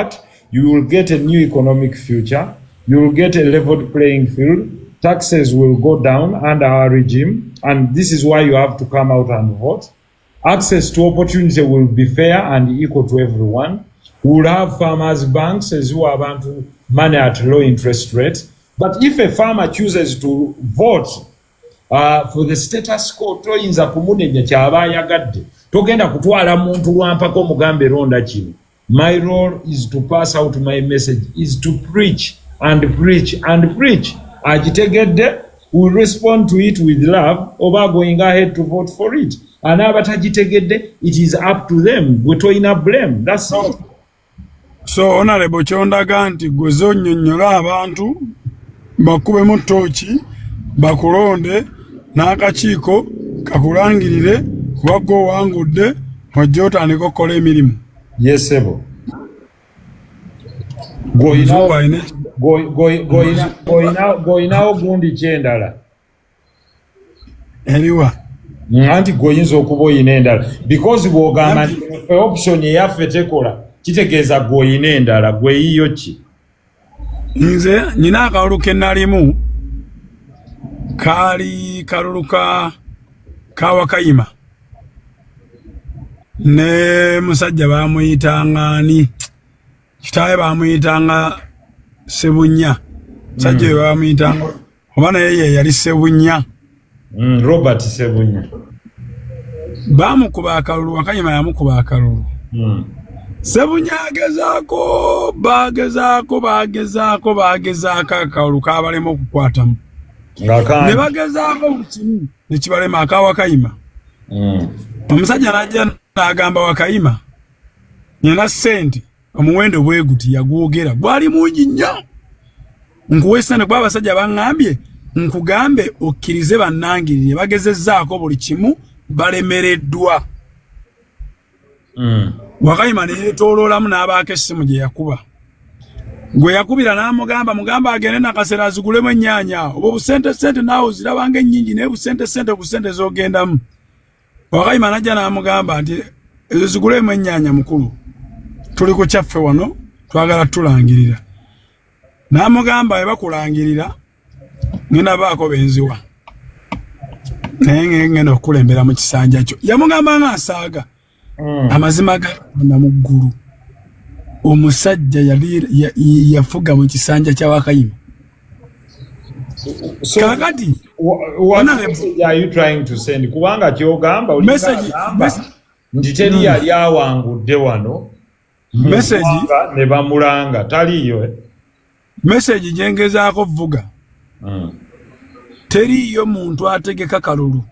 What? You will get a new economic future. You will get a leveled playing field. Taxes will go down under our regime, and this is why you have to come out and vote. Access to opportunity will be fair and equal to everyone. We will have farmers banks eziwa abantu money at low interest rates. But if a farmer chooses to vote for the status quo, toyinza kumunenya, kyaba ayagadde. Togenda kutwala muntu lwampaka omugambe londa kino. My role is to pass out my message, is to preach and preach and preach. Agitegedde will respond to it with love oba going ahead to vote for it. Anaaba tagitegedde, it is up to them. Gwe toyina blame. That's it. So honorable, kyondaga nti gwe zonnyonnyola abantu bakubemu ttooki bakulonde n'akakiiko kakulangirire kuba gwe owangudde, ojja otandika okukola emirimu. Yes, sebo. Omuzungu alina Goyinawo gundi kyendala. Eriwa? Anti gweoyinza okuba oyina endala, because bw'ogamba nti ffe option eyaffe tekola, kitegeeza gweoyina endala. Gweyiyo ki? Nze nyina akalulu ke nalimu, kaali kalulu ka kawakayima ne musajja bamuyitanga ani, kitaawe bamuyitanga Sebunya, musajja oyo bamuyitanga oba naye ye yali Sebunya. Robert Sebunya. Bamukuba akalulu, Wakayima yamukuba akalulu. Sebunya agezaako, bagezaako, bagezaako, bagezaako, akalulu kabalema okukwatamu. Nga ne kandi bagezaako buli kimu nekibalema akawakayima. Omusajja najja n'agamba Wakayima, "Nina ssente omuwendo bwe guti." Yagwogera, gwali mungi nnyo. "Nkuwa essente kuba abasajja baŋŋambye nkugambe okkirize bannangirire, bagezezzaako buli kimu, balemereddwa." Wakayima ne yeetooloolamu n'abaako essimu gye yakuba, gwe yakubira n'amugamba, "Mugamba agende Nakasera azigulemu ennyaanya, obwo busente sente naawe ozirabanga ennyingi, naye busente sente ku sente z'ogendamu." Wakayima najja n'amugamba nti, "Ezo zigulemu ennyaanya mukulu, tuli ku kyaffe wano, twagala tulangirira." N'amugamba, "Bwe bakulangirira ngenda baako benziwa, naye ngenda okukulembera mu kisanja kyo." Yamugamba nga asaaga. Amazima ga Katonda mu ggulu, omusajja yali yafuga mu kisanja kya Wakayima. So, Kaakati what Honorable- message are you trying to send? Kubanga kyogamba olinga agamba nti teri yali awangudde wano mu ggwanga ne bamulanga taliiyo, eh? Message gyengezaako vuga, teriiyo muntu ategeka kalulu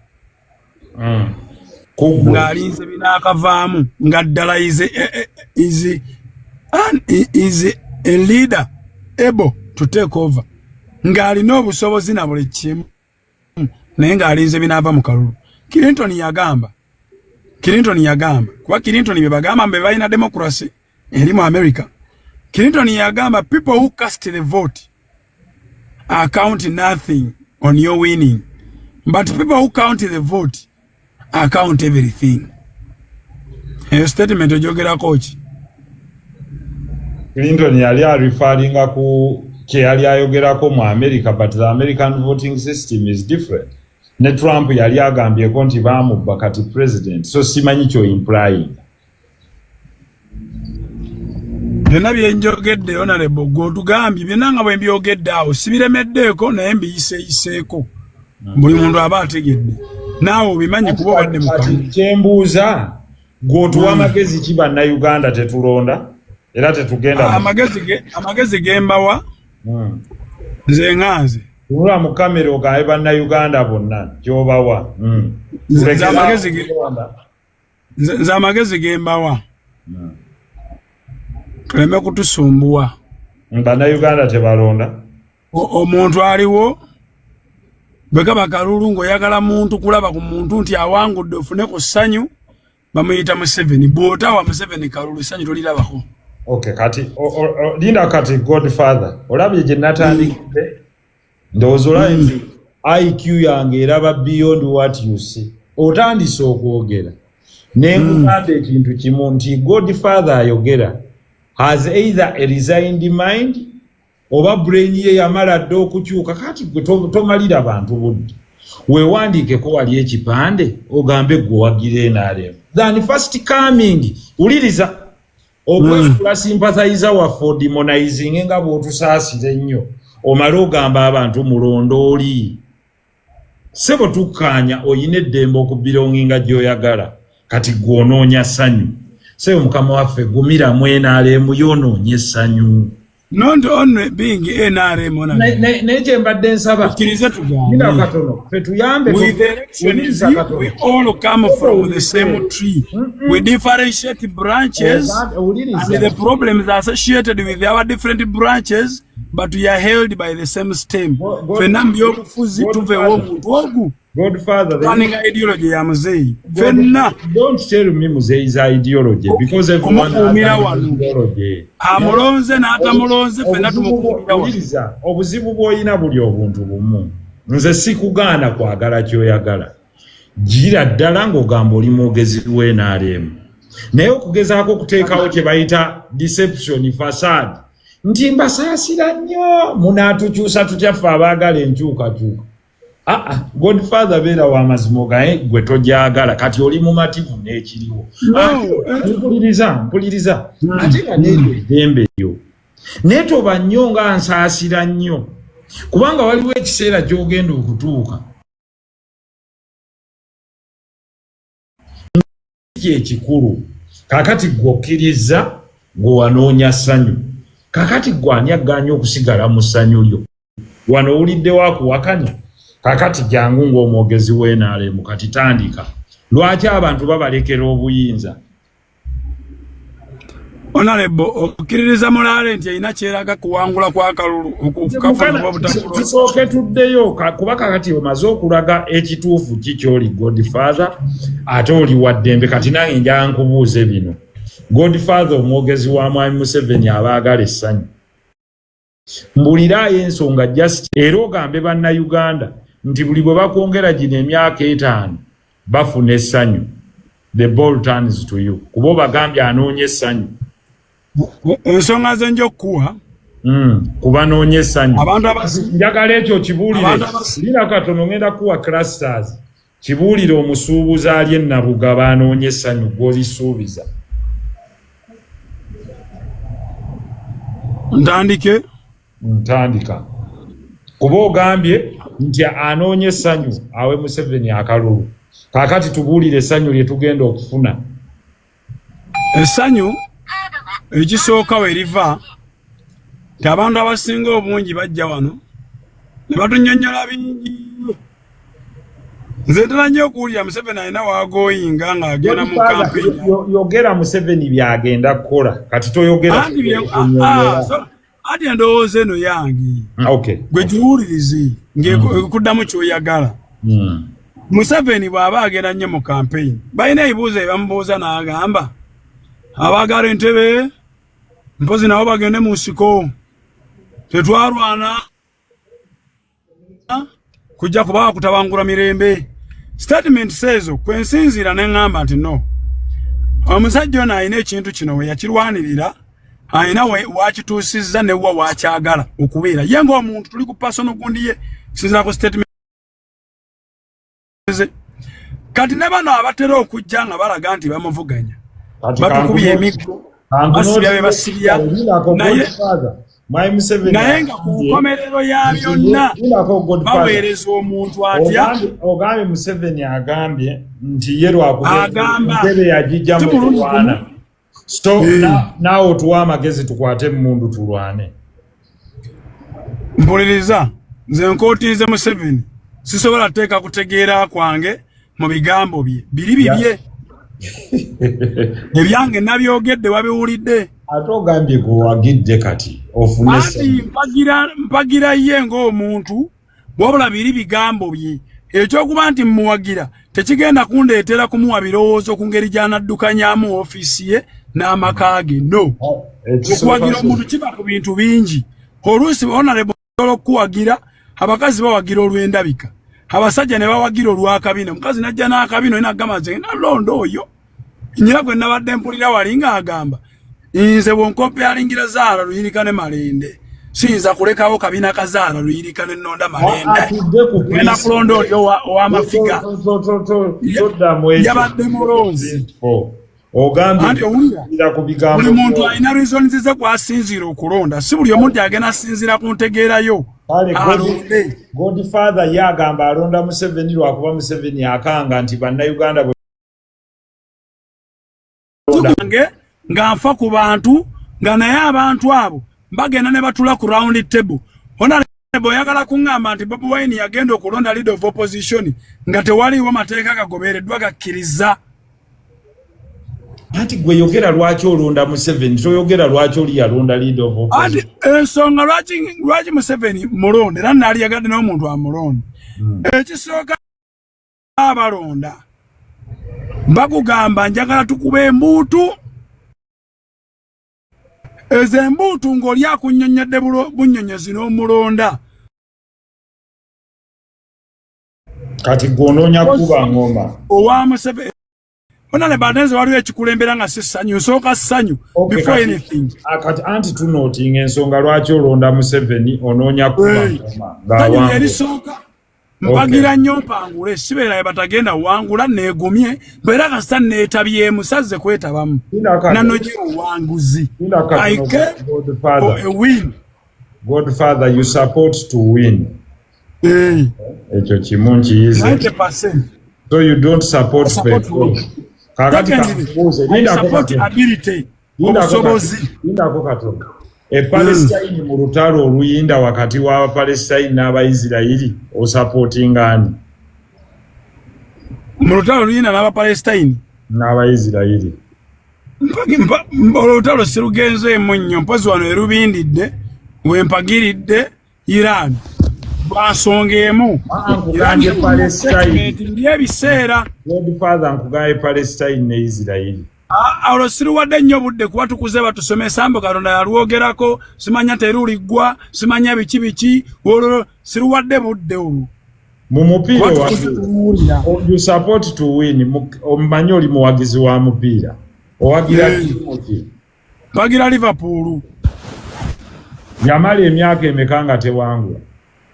Kuggwe. ng'alinze binaakavaamu, nga ddala is a leader able to take over, ng'alina obusobozi na buli kimu, naye ng'alinze binaava mu kalulu. Clinton yagamba, Clinton yagamba, kuba Clinton bye bagamba mbe balina democracy eri mu America. Clinton yagamba, "People who cast the vote account nothing on your winning, but people who count the vote account everything." Eyo statement ogyogerako ki? Clinton yali areferringa ku kye yali ayogerako mu America, but the American voting system is different. Ne Trump yali agambyeko nti baamubba, kati president, so simanyi kyoimplying. Byonna byenjogedde, honorable, gwe otugambye byonna nga bwe mbyogedde awo, sibiremeddeeko, naye mbiyiseeyiseeko, buli muntu aba ategedde. Naawe obimanyi kuba obadde mu Kati kalulu. kyembuuza, gwe otuwa amagezi ki? Bannayuganda tetulonda era tetugenda Amagezi gembawa, nze nga nze, Tunula mu kamera ogambe bannayuganda bonna kyobawa. Nze Tulekere amagezi awo okulonda. Nze amagezi gembawa, tuleme kutusumbuwa. Bannayuganda tebalonda. Omuntu aliwo bwe kaba kalulu ng'oyagala muntu kulaba ku muntu nti awangudde ofune ku ssanyu, bamuyita Museveni. Bw'otawa Museveni kalulu, ssanyu tolirabako. Okay, kati linda kati, Godfather, olabye gye natandikidde? Ndowooza olabye nti IQ yange eraba beyond what you see. Otandise okwogera ne nkugamba ekintu kimu nti Godfather ayogera. has either a resigned mind oba brain ye yamala dda okukyuka. Kati gwe tomalira bantu budde, weewandiikeko wali ekipande ogambe gwe owagira NRM than first coming. Wuliriza, okwefula sympathizer waffe, odemonizing nga bw'otusaasira ennyo, omale ogamba abantu mulondo oli. Sebo, tukkaanya oyina eddembe okubelonginga gy'oyagala. Kati gwe onoonya ssanyu. Sebo, mukama waffe, gumiramu NRM yoonoonya essanyu. Not only being NRM. Naye kye mbadde nsaba Okkirize tugambe. Katono fe tuyambe. With the elections, we all come from the same tree. We differentiate branches and the problems associated with our different branches, but we are held by the same stem. Fenna mu byobufuzi tuveewo omuntu ogu. Godfather, Running ideology ya muzeeyi. Fenna. Don't tell me muzeeyi's ideology, because everyone has an ideology. Amulonze n'atamulonze, fenna tumukuumira wano. Obuzibu bw'olina buli obuntu bumu. Nze sikugaana kwagala ky'oyagala. Gira ddala ng'ogamba oli mwogezi w'NRM. Naye okugezaako okuteekawo kye bayita deception, facade, nti mbasaasira nnyo, munaatukyusa tutya ffe abaagala enkyukakyuka? Aa, Godfather, beera w'amazima ogaye gwe togyagala. Kati oli mumativu n'ekiriwo. Mpuliriza, mpuliriza. Ate nga n'eryo eddembe lyo, naye toba nnyo nga nsaasira nnyo, kubanga waliwo ekiseera gy'ogenda okutuuka ekikulu. Kakati gwe okkiriza gwe wanoonya ssanyu. Kakati gwe ani aggaanya okusigala mu ssanyu lyo? Wano owuliddewo akuwakanya. Kakati jangu ng'omwogezi w'NRM, kati tandika. Lwaki abantu babalekera obuyinza? Honorable, okkiririza mulaale nti erina kyeraga kuwangula kw'akalulu? Tusooke tuddeyo, kuba kakati omaze okulaga ekituufu ki kyoli. Godfather, ate oli waddembe. Kati nange njala nkubuuze bino. Godfather, omwogezi wa Mwami Museveni abaagala essanyu, mbuliraayo ensonga just, era ogambe Bannayuganda nti buli bwe bakwongera gino emyaka 5 bafuna essanyu. The ball turns to you, kuba obagambye anoonya essanyu. Ensonga ze nja okukuwa. Kuba noonya essanyu, njagala ekyo kibuulire. Lira katono, ngenda kuwa clusters. Kibuulire omusuubuzi ali enabuga banoonya essanyu gw'olisuubiza. Ntandike? Ntandika, kuba ogambye nti anoonya essanyu awe Museveni akalulu. Kaakati tubuulire essanyu lye tugenda okufuna. Essanyu ekisooka we riva nti abantu abasinga obungi bajja wano ne batunyonnyola bingi. Nze ntera nnyo okuwulira Museveni alina waagoyinga ng'agenda mu kampeyini. Yogera Museveni byagenda kukola kati, toyogera. Ati endowooza eno yange, gwe giwulirize ng'ekuddamu kyoyagala. Museveni bw'aba agenda nnyo mu kampeyini, balina ebibuuzo bye bamubuuza n'agamba, abaagala entebe mpozi nabo bagende mu nsiko, tetwarwana kujja kubawa kutabangula mirembe. Statement ezo kwensinziira ne ŋŋamba nti no, omusajja ono alina ekintu kino we yakirwanirira, alina wakituusizza ne wa wakyagala okubeera ye ng'omuntu. Tuli ku personal gundi ye, sinzira ku statement ze. Kati ne bano abatera okujja nga balaga nti bamuvuganya, batukubye emiggo, basibya be basibya, naye nga ku nkomerero ya byonna baweereza omuntu atya? Ogambye Museveni agambye nti ye lwakugamba lwakuba yagijja mu kulwana. So naawe otuwa amagezi tukwate emundu tulwane? Mpuliriza, nze nkootinze Museveni, sisobola teeka kutegeera kwange mu bigambo bye. Biri bibye, ebyange nabyogedde, wabiwulidde. Ate ogambye gwewagidde kati ofune. Anti mpagira ye ng'omuntu, wabula biri bigambo bye. Ekyokuba nti mmuwagira tekigenda kundeetera kumuwa birowoozo ku ngeri gy'anaddukanyamu ofiisi ye n'amaka ge. No, okuwagira omuntu kiva ku bintu bingi. Oluusi, honorable, okuwagira, abakazi bawagira olw'endabika, abasajja ne bawagira olw'akabina. Omukazi najja n'akabina, olina kugamba nze nalonda oyo. Nyina gwe nabadde mpulira wali ng'agamba Nze bw'oncomparingira Zaala Luyirika ne Malende, siyinza kulekawo kabina ka Zaala Luyirika ne nnonda Malende. Atudde ku Ngenda kulonda oli ow'amafiga. Toddamu ekyo. Yabadde mulonzi. Ogambye Anti owulira, nti ku bigambo buli muntu alina reasons ze kwasinziira okulonda. Si buli omu nti agenda asinziira ku ntegeerayo Kale, alonde. Godfather ye agamba alonda Museveni lwakuba Museveni akanga nti Bannayuganda bwe Wange nga nfa ku bantu, nga naye abantu abo bagenda ne batula ku round table. Honorable, oyagala kuŋŋamba nti Bobi Wine yagenda okulonda leader of opposition nga tewaliiwo mateeka gagobereddwa gakkiriza? Anti gwe yogera lwaki olonda Museveni, toyogera lwaki oli yalonda leader of Anti opposition. ensonga lwaki Museveni mulonde, era naaliyagadde n'omuntu amulonde, ekisooka, abalonda bakugamba, "Njagala tukuba embuutu." Ezo embuutu ng'oli akunnyonnyodde bunnyonnyozi n'omulonda. Kati gwe onoonya kuba ngoma. Owa Museveni, honorable, ate waliwo ekikulembera nga si ssanyu. Nsooka ssanyu before anything. Ah, kati anti tunootinga ensonga lwaki olonda Museveni, onoonya kuba ngoma Ssanyu ng'awangula. lyerisooka. Mpagira nnyo mpangule, sibeera batagenda wangula, neegumye mbeera kasita neetabyemu, sazze kwetabamu nanogera obuwanguzi. Linda katono, I came Godfather. for a win. Godfather, you support to win. Eh, Ekyo kimu nkiyize. 90%. So you don't support I support petrol. win. Kakati Secondly, kakubuuze, I lindako support katono. ability, Lindako obusobozi. Lindako katono. E Palestine, mu lutalo oluyinda wakati w'Abapalestine n'Abaisirayiri, osupportinga ani? Mu lutalo luyina n'Abapalestine N'Abaisirayiri. Olwo olutalo sirugenzeemu nnyo, mpozi wano erubindidde wempagiridde Iran lwa nsonga emu. Ah, nkugambye Palestine. Ndi ebiseera Godfather, nkugambye Palestine ne Isirayiri. Ah, olwo siruwadde nnyo budde kuba tukuze batusomesa mbu Katonda yalwogerako, simanya teruliggwa, simanya biki biki. Olwo siruwadde budde olwo Mu mupiira kuba tukuze owagira. tuwulira. You support to win. Omanyi oli muwagizi wa mupiira. Owagira ttiimu ki? Mpagira Liverpool. Yamala emyaka emeka nga tewangula?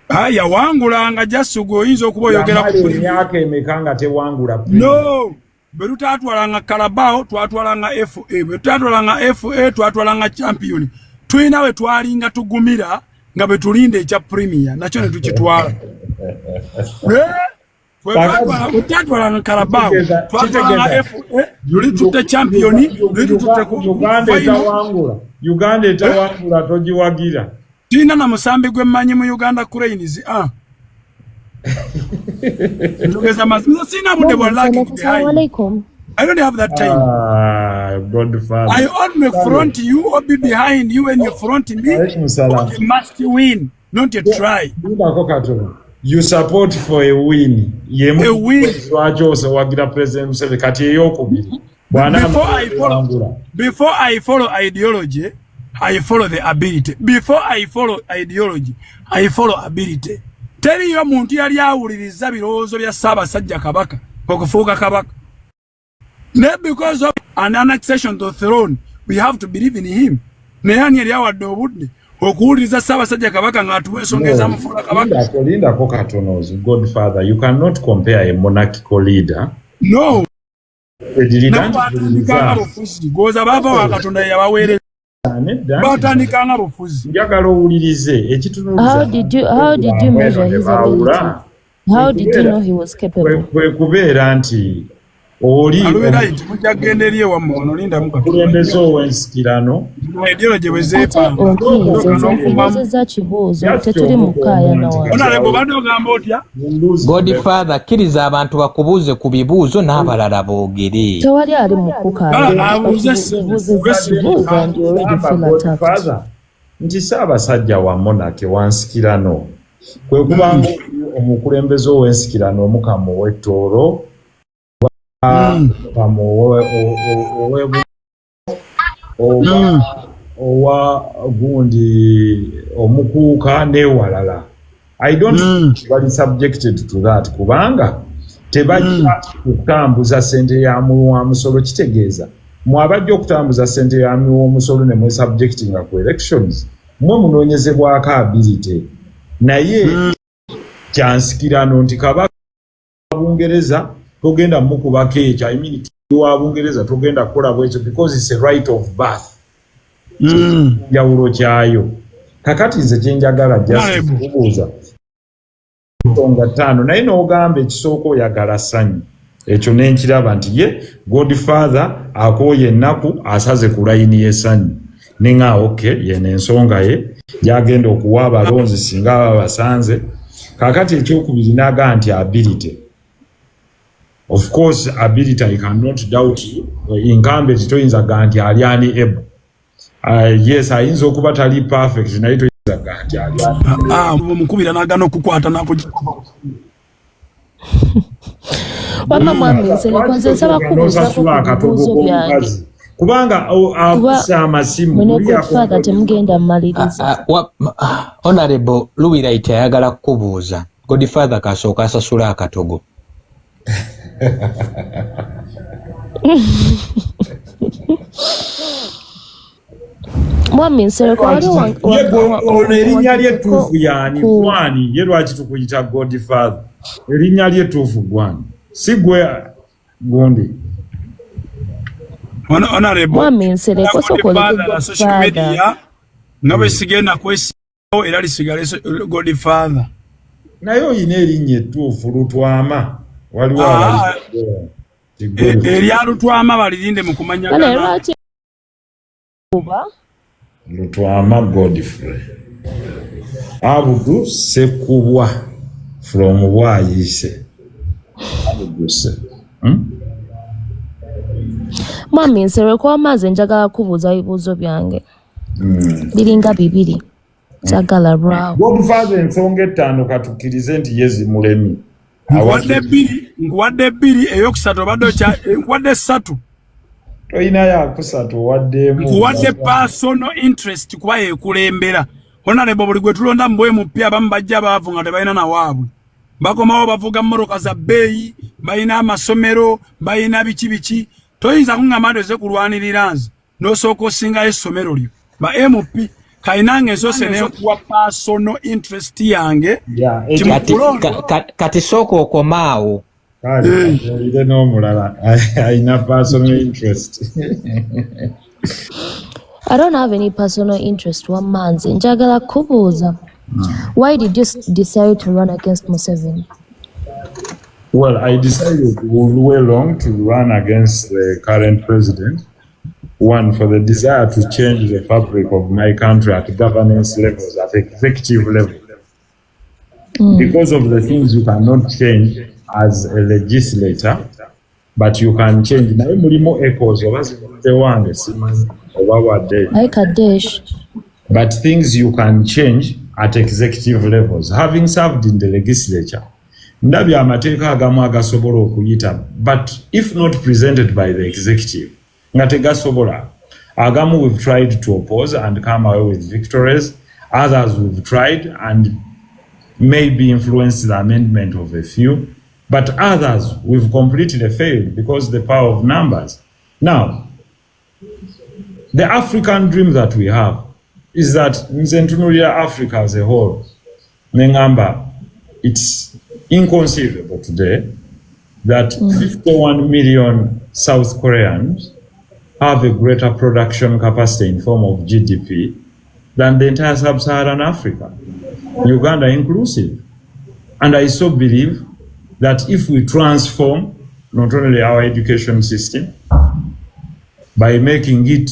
Ah, yawangulanga jasugu, oyinza okuba oyogera ku Yamala Premier. emyaka emeka nga tewangula Premier? No, bwe tutatwalanga Carabao, twatwalanga FA. Bwe tutatwalanga FA, twatwalanga Champion. Tulina we twalinga tugumira nga bwe tulinda ekya Premier, nakyo ne tukitwala. Eh, bwe tutatwalanga Carabao, twatwalanga FA, luli tutte Champion, luli tutte ku Uganda final. etawangula, Uganda etawangula togiwagira. Tulina na musambi gwe mmanyi mu Uganda Cranes. Ah, njogeza mazima, sina budde bwa lagging Assalamu behind. alaikum. I don't have that time. Ah, Godfather. I only front you or be behind you when you front me. Alaikum salam. You must win, not a try. Lindako katono. You support for a win. Yemu A win. lwaki owagira President Museveni? Kati eyokubiri. Before I follow, before I follow ideology, I follow the ability. Before I follow ideology, I follow ability. Teriyo muntu yali awuliriza birowoozo bya Ssaabasajja Kabaka okufuuka kabaka. Ne because of an annexation to the throne, we have to believe in him. Naye ani yali awadde obudde okuwuliriza Ssaabasajja Kabaka ng'atuwa ensonga ezamufuula kabaka? Lindako, lindako katono, Godfather. You cannot compare a monarchical leader. No. Edirida Nabo nti batandikanga buliriza. bufuzi, goza baava wa Katonda yabaweereza. Nedda. Batandikanga bufuzi. Njagala owulirize ekitunuuliza. How did you measure his ability? How did you know he was capable? Kwe kubeera nti oli Alubeera nti mujja kugenda eri ewammwe wano, lindamu katono. omukulembeze ow'ensikirano. Ideology bwe Ate zeepanga onkirize, nze nkubuuzizza kibuuzo, tetuli mu kukaayana wano. Honorable, obadde ogamba otya? Godfather, kkiriza abantu bakubuuze ku bibuuzo n'abalala boogere. Tewali ali mu Kale, kukaayana. abuuze. Okubuuzizza kibuuzo and you already feel attacked. Godfather, nti Ssaabasajja wa monarchy wansikirano kwe kubanga omukulembeze ow'ensikirano, omukama ow'ettooro, omukama oba owa gundi omukuuka n'ewalala. I don't think bali subjected to that kubanga tebajja kutambuza sente ya muwa musolo, kitegeeza Mwabajja okutambuza ssente ya omusolo ne mwesubjectinga ku elections, mwe munoonyezebwako ability. Naye kyansikirano nti Kabaka Bungereza togenda mukubako ekyo, I mean, wa Bungereza togenda kukola bwekyo because it's a right of birth. Njawulo kyayo. Kakati nze kyenjagala just kubuuza nsonga ttaano, naye n'ogamba ekisooka oyagala ssanyu. Ekyo nenkiraba nti ye Godfather akooye ennaku, asaze ku layini y'essanyu, neŋa okay, yeno ensonga ye gyagenda okuwa abalonzi singa aba basanze. Kakati ekyokubiri naga nti ability. Of course ability, I cannot doubt you. Incumbent toyinza ga nti ali ani able. Yes, ayinza okuba tali perfect, naye toyinza ga nti ali Omukubira n'agana okukwata nakugi. Wamma mwami Nsereko, nze nsaba kubuuzako ku bibuuzo byange. Kubanga akusa amasimu. Mwene Godfather, temugenda mmaliriza. Honorable Luwilight ayagala kukubuuza. Godfather kasooka asasula akatogo. Mwami Nsereko, waliwo Ono erinnya lye ettuufu yaani? Gwani ye? Lwaki tukuyita Godfather? Erinnya lye ettuufu gwani? Si gwe gundi? Mwami Nsereko, sooka oleke Godfather. Nga bwe sigenda kwesigawo, era lisigale Godfather. Naye oyina erinnya ettuufu, Lutwama, waliwo Erya Lutwama balirinde mu kumanyagana. Lwaki kuba Lutwama Godfrey Abudu Sekubwa from Bwayise Abudu Se, Mwami Nsereko, amaazi, njagala kubuuza bibuuzo byange. Biringa bibiri, sagala lwawo. Godfather, ensonga ettaano katukkirize nti ye zimulemi. Nkuwadde bbiri, nkuwadde bbiri, eyokusatu obadde nkuwadde ssatu. Toyina yakusatu, owaddeemu. Nkuwadde personal interest kuba yekulembera. Honorable, buli gwe tulonda mu bwe mupya, abamu bajja baavu nga tebalina nawaabwe, bakomawo bavuga mmotoka za bbeeyi, balina amasomero, balina biki biki. Toyinza kuŋŋamba nti oze kulwanirira nze n'osooka osingayo essomero lyo. Ba MP kalinange ensoose nenkuwa personal interest yange. Kati sooka okomaawo. Kale n'omulala alina personal interest. I don't have any personal interest. Wamma nze njagala kubuuza, why did you decide to run against Museveni? Well, I decided all way long to run against the current president. One, for the desire to change the fabric of my country at governance levels, at executive level. Because of the things you cannot change as a legislator, but you can change. Naye mulimu echoes, oba zivudde wange simanyi oba wadde. Aye Kadesh. But things you can change at executive levels. Having served in the legislature, ndabye amateeka agamu agasobola okuyita, but if not presented by the executive, nga tegasobola. Agamu we've tried to oppose and come away with victories. Others we've tried and maybe influenced the amendment of a few, but others we've completely failed because the power of numbers. Now, the African dream that we have is that nze ntunuulira Africa as a whole, neŋŋamba it's inconceivable today that 51 million South Koreans have a greater production capacity in form of GDP than the entire sub-Saharan Africa, Uganda inclusive. And I so believe that if we transform not only our education system by making it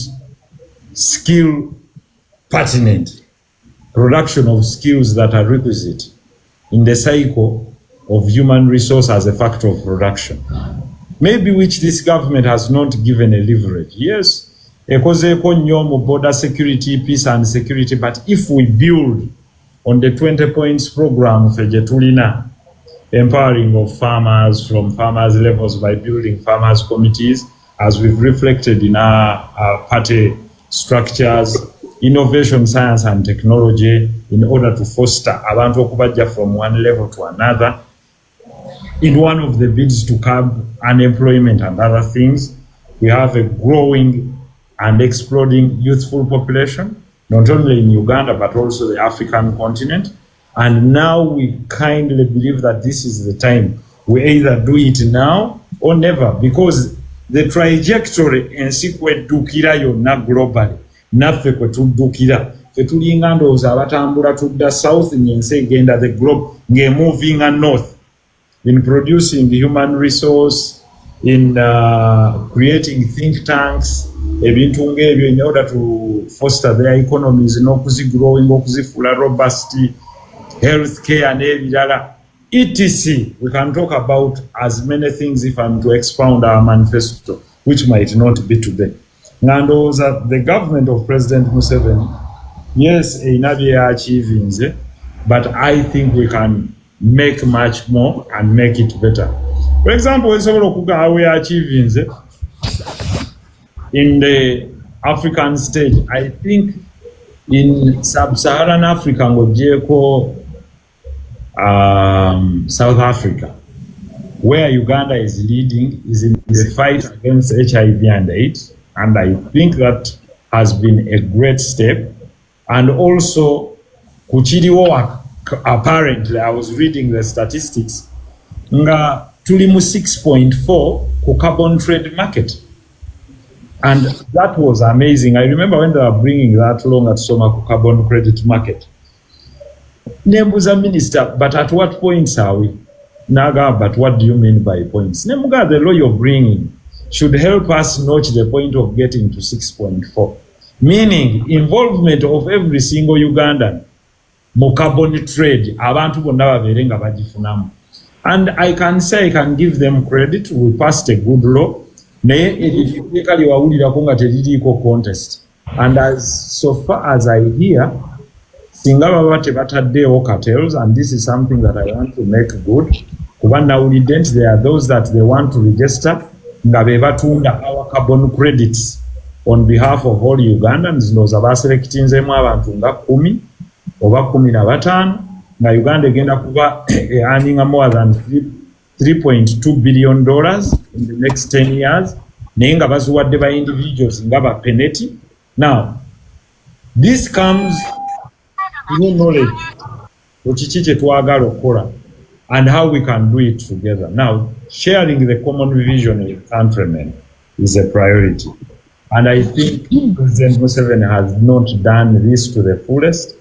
skill pertinent, production of skills that are requisite in the cycle of human resource as a factor of production, maybe which this government has not given a leverage. Yes, ekozeeko nnyo mu border security, peace and security, but if we build on the 20 points program ffe gye tulina, empowering of farmers from farmers levels by building farmers committees, as we've reflected in our party structures, innovation, science and technology, in order to foster abantu okubajja from one level to another, in one of the bids to curb unemployment and other things. We have a growing and exploding youthful population, not only in Uganda, but also the African continent. And now we kindly believe that this is the time. We either do it now or never, because the trajectory ensi kweddukira yonna globally, naffe kwe tuddukira. Ffe tulinga ndowooza abatambula tudda south, ng'ensi egenda the globe ng'emovinga north in producing human resource, in creating think tanks, ebintu ng'ebyo, in order to foster their economies n'okuzigrowing, okuzifuula robust, health care n'ebirala, etc. We can talk about as many things if I'm to expound our manifesto, which might not be today. Nga ndowooza the government of President Museveni, yes, erina byeachievinze, but I think we can make much more and make it better. For example, nsobola okugamba we achievinze in the African stage. I think in Sub-Saharan Africa, ng'ogyeko South Africa, where Uganda is leading is in the fight against HIV and AIDS, and I think that has been a great step. And also ku kiriwo, apparently I was reading the statistics, nga tuli mu 6.4 ku carbon trade market, and that was amazing. I remember when they were bringing that law, nga tusoma ku carbon credit market, nembuuza minister, "But at what points are we?" N'agamba, "But what do you mean by points?" Nemugamba, "The law you're bringing should help us notch the point of getting to 6.4, meaning involvement of every single Ugandan mu carbon trade, abantu bonna babeere nga bagifunamu." And I can say, I can give them credit, we passed a good law, naye eryo etteeka lyewawulirako nga teririiko contest. And as so far as I hear, singa baba tebataddeewo cartels, and this is something that I want to make good, kuba nawulidde nti there are those that they want to register nga be batunda our carbon credits on behalf of all Ugandans. Ndowooza baselectinzeemu abantu nga 10 oba 15, nga Uganda egenda kuba earninga more than $3.2 billion in the next 10 years, naye nga baziwadde ba individuals nga ba peneti. Now this comes through knowledge ku kiki kye twagala okukola and how we can do it together. Now, sharing the common vision with countrymen is a priority, and I think President Museveni has not done this to the fullest.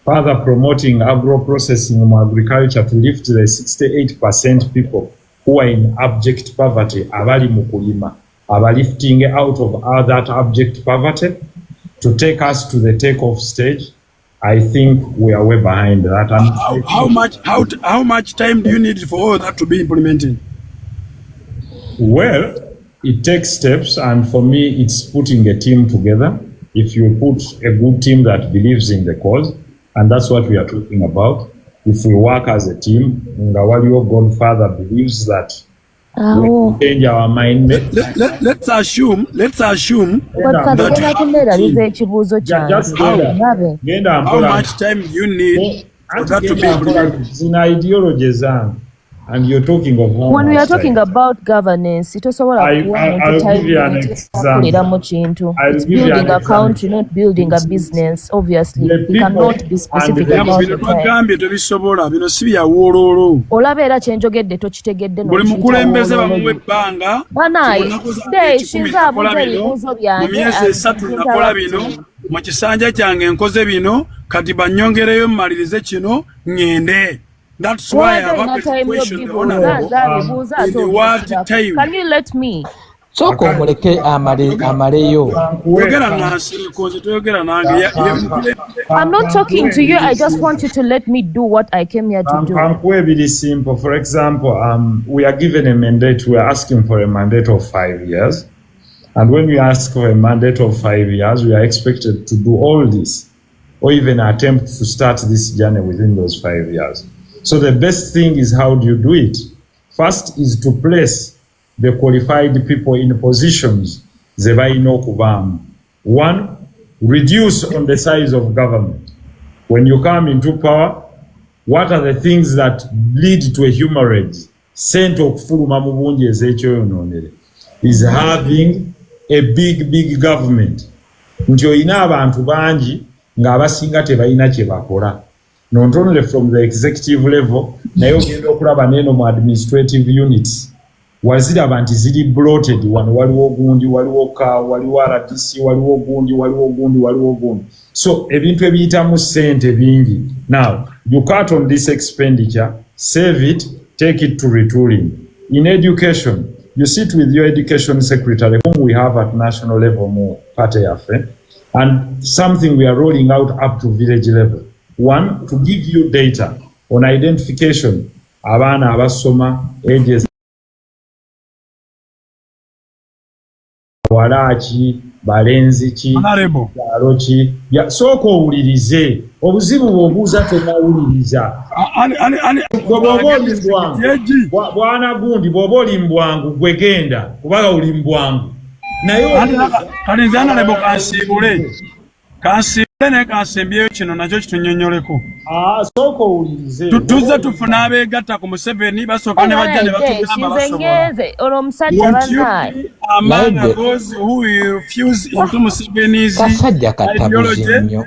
Further promoting agro-processing mu agriculture to lift the 68% people who are in abject poverty, abali mu kulima, aba lifting out of all that abject poverty to take us to the take-off stage. I think we are way behind that. And How much time do you need for all that to be implemented? Well, it takes steps, and for me, it's putting a team together. If you put a good team that believes in the cause, and that's what we are talking about. If we work as a team, nga waliwo Godfather believes that we Awo. Change our mind. Let's assume Godfather, that genda kunneerabiza ekibuuzo kyange. Just genda. Ndabe. Genda how mpola. Much time do you need for that to be Genda mpola. implemented? Zino ideology zange, and you're talking of how When we much are talking time. About governance, tosobola kuwa muntu I'll time give you an limit example. akoleramu kintu. I'll It's give you an building a example. Country, not building a business. Obviously, The we people cannot be specific and the about Bino the time. twagambye tebisobola, bino si byawooloolo. Olaba era kyenjogedde tokitegedde. Buli N'okiyita mukulembeze wooloolo. bamuwa ebbanga. Banaye, Mu nnaku zange stay, 100 shinza nakola abuuza bino, ebibuuzo mu byange myezi and 3 nakola bino, mu kisanja kyange nkoze bino, kati bannyongereyo mmalirize kino ŋŋende. That's why Why I've not to time question the yobibuuza honorable nze abibuuza ate in what obibuuza. Time. Can you let me? Sooka omuleke amaleyo. Yogera nansiriko, nze toyogera nange. I'm not talking to you. I just want you to let me do what I came here to do. Kankuwe ebiri simple. For example, we are given a mandate. We are asking for a mandate of 5 years. And when we ask for a mandate of 5 years, we are expected to do all this or even attempt to start this journey within those 5 years. So the best thing is, how do you do it? First is to place the qualified people in positions ze balina okubaamu. One, reduce on the size of government. When you come into power, what are the things that lead to a hemorrhage? Sente okufuluma mu bungi ez'ekyoyonoonere. is having a big, big government. Nti olina abantu bangi ng'abasinga tebalina kye bakola. Not only from the executive level, naye ogenda okulaba neeno mu administrative units. Waziraba nti ziri bloated, wano waliwo gundi, waliwo ka, waliwo RDC, waliwo gundi, waliwo gundi, waliwo gundi. So ebintu ebiyitamu ssente bingi. Now, you cut on this expenditure, save it, take it to retooling. In education, you sit with your education secretary, whom we have at national level mu party yaffe, and something we are rolling out up to village level. One, to give you data on identification, abaana abasoma, ages, bawala ki, balenzi ki, kyalo ki. Sooka owulirize. Obuzibu bw'obuuza tonawuliriza. Bw'oba oli mbwangu, bwana gundi, bw'oba oli mbwangu, gwe genda, kubanga oli mbwangu. Naye kati nze Honorable kansiibule. Kansiibule naye kansembyeyo kino nakyo kitunyonnyoleko. Sooka owulirize. Tuzze tufuna abeegatta ku Museveni, basooka ne bajja ne batugamba basobola. Olwo omusajja bannaye. Among those who refuse into Museveni's Kasajja katabuzi ideology. nnyo.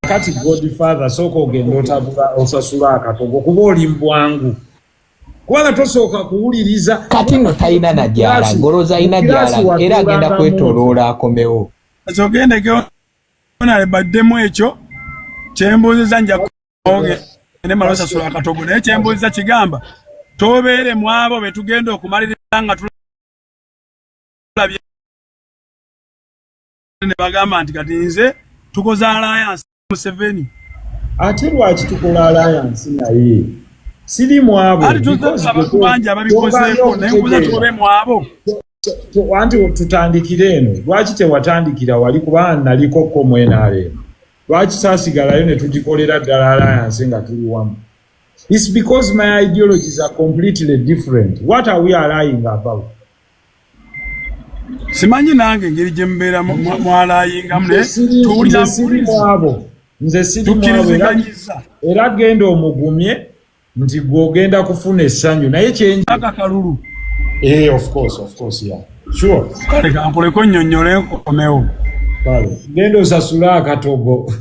Kakati Godfather, sooka ogenda otabula osasula akatogo kuba oli mbwangu. Kubanga tosooka kuwuliriza. Kati nno talina na gy'alaga, olowooza alina gy'alaga era agenda kwetooloola akomewo. Ogendeko baddemu ekyo kyembuuziza nja ogende mala osasula akatogo, naye kyembuuziza kigamba tobeere mu abo be tugenda okumaliriza nga tulabye ne bagamba nti kati nze tukoze alliance Museveni. Ate lwaki tukola alliance naye? Siri mu abo. Ati tuzze abantu bangi ababikozeeko, naye nkubuuza tugobe mu abo. Anti tutandikire eno. Lwaki tewatandikira wali kubanga naliko ko mu NRM? Lwaki saasigalayo ne tugikolera ddala alliance nga tuli wamu? It's because my ideologies are completely different. What are we allying about? Simanyi nange engeri gye mubeera mwalayingamu, naye tuwulira Nze siri mu abo. Nze siri mu abo era genda omugumye nti gw'ogenda kufuna essanyu naye kyenji aka kalulu. Of course, of course, yeah. Sure. Kale kankuleko nnyonnyole nkomewo. Kale genda osasule akatogo.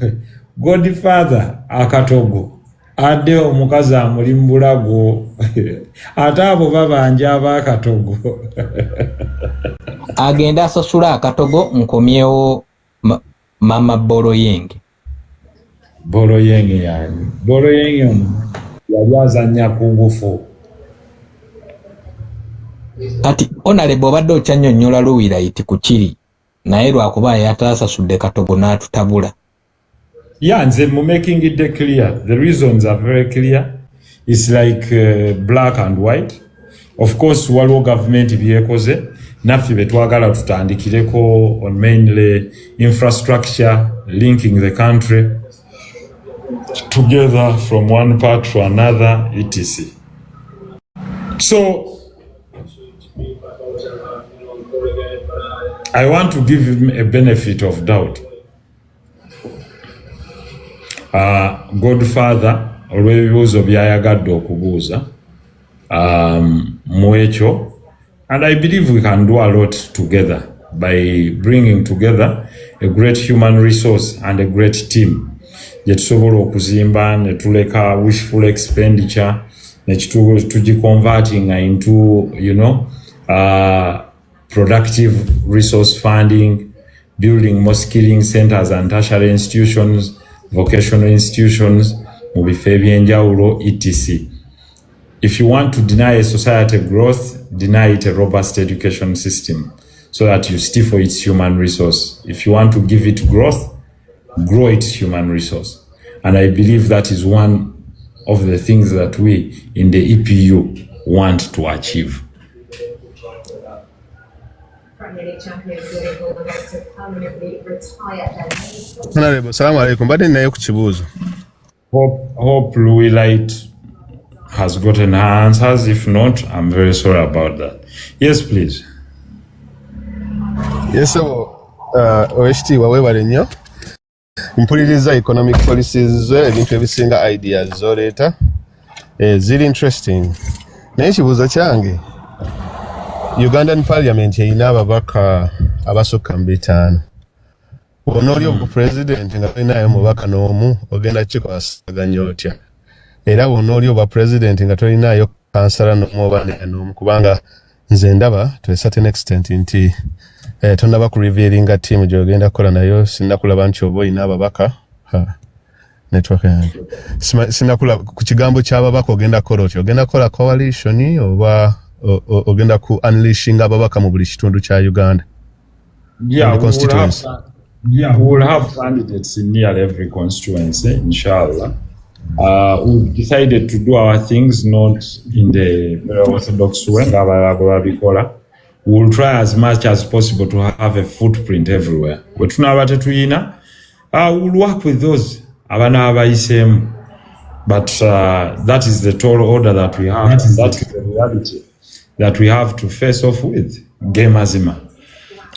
Godfather akatogo. Adde omukazi amuli mu bulago. Ate abo babanja ab'akatogo. Agenda asasule akatogo nkomyewo mama Boloyenge. Boloyenge yani. Boloyenge ono yali azannya ku ngufu. Kati Honorable obadde okyannyonnyola Luwilight ku kiri naye lwakuba yataasasudde katogo n'atutabula. Yeah, nze mu making it clear. The reasons are very clear. It's like black and white. Of course, waliwo government byekoze naffe be twagala tutandikireko on mainly infrastructure linking the country together from one part to another, etc. So I want to give him a benefit of doubt. Godfather olw'ebibuuzo by'ayagadde okubuuza mu ekyo, and I believe we can do a lot together by bringing together a great human resource and a great team gye tusobola okuzimba ne tuleka wishful expenditure ne tugiconvertinga into productive resource funding, building more skilling centers and tertiary institutions, vocational institutions mu bifo ebyenjawulo, etc. If you want to deny a society growth, deny it a robust education system so that you stifle its human resource. If you want to give it growth, grow its human resource. And I believe that is one of the things that we in the EPU want to achieve. Honorable, salamu alaikum. Mbadde ninayo ku kibuuzo. Hope Louis Light has gotten her answers. If not, I'm very sorry about that. Yes, please. Yes, owekitiibwa weebale nnyo. Mpuliriza economic policies zo, ebintu ebisinga ideas z'oleeta ziri interesting. Naye ekibuuzo kyange, Ugandan Parliament erina ababaka abasukka mu 50. Bw'onooli obu president nga tolinayo mubaka n'omu, ogenda kikwasaganya otya? Era bw'onooli obwa president nga tolinayo kansala n'omu oba n'omu, kubanga nze ndaba to a certain extent nti tonnaba ku revealinga team gy'ogenda kukola nayo. Sinnakulaba nti oba olina ababaka. Ha, network yange. Sinnakulaba ku kigambo ky'ababaka. Ogenda kukola otya? Ogenda kukola coalition oba ogenda ku unleashinga ababaka mu buli kitundu kya Uganda? Yeah, In the we will have, constituency. Yeah, we will have candidates in nearly every constituency, inshallah. We've decided to do our things not in the very orthodox way, ng'abalala bwe babikola. We'll try as much as possible to have a footprint everywhere. Bwe tunaaba tetuyina, we'll work with those abanaaba bayiseemu. But that is the tall order that we have. That is the reality that we have to face off with. Ge mazima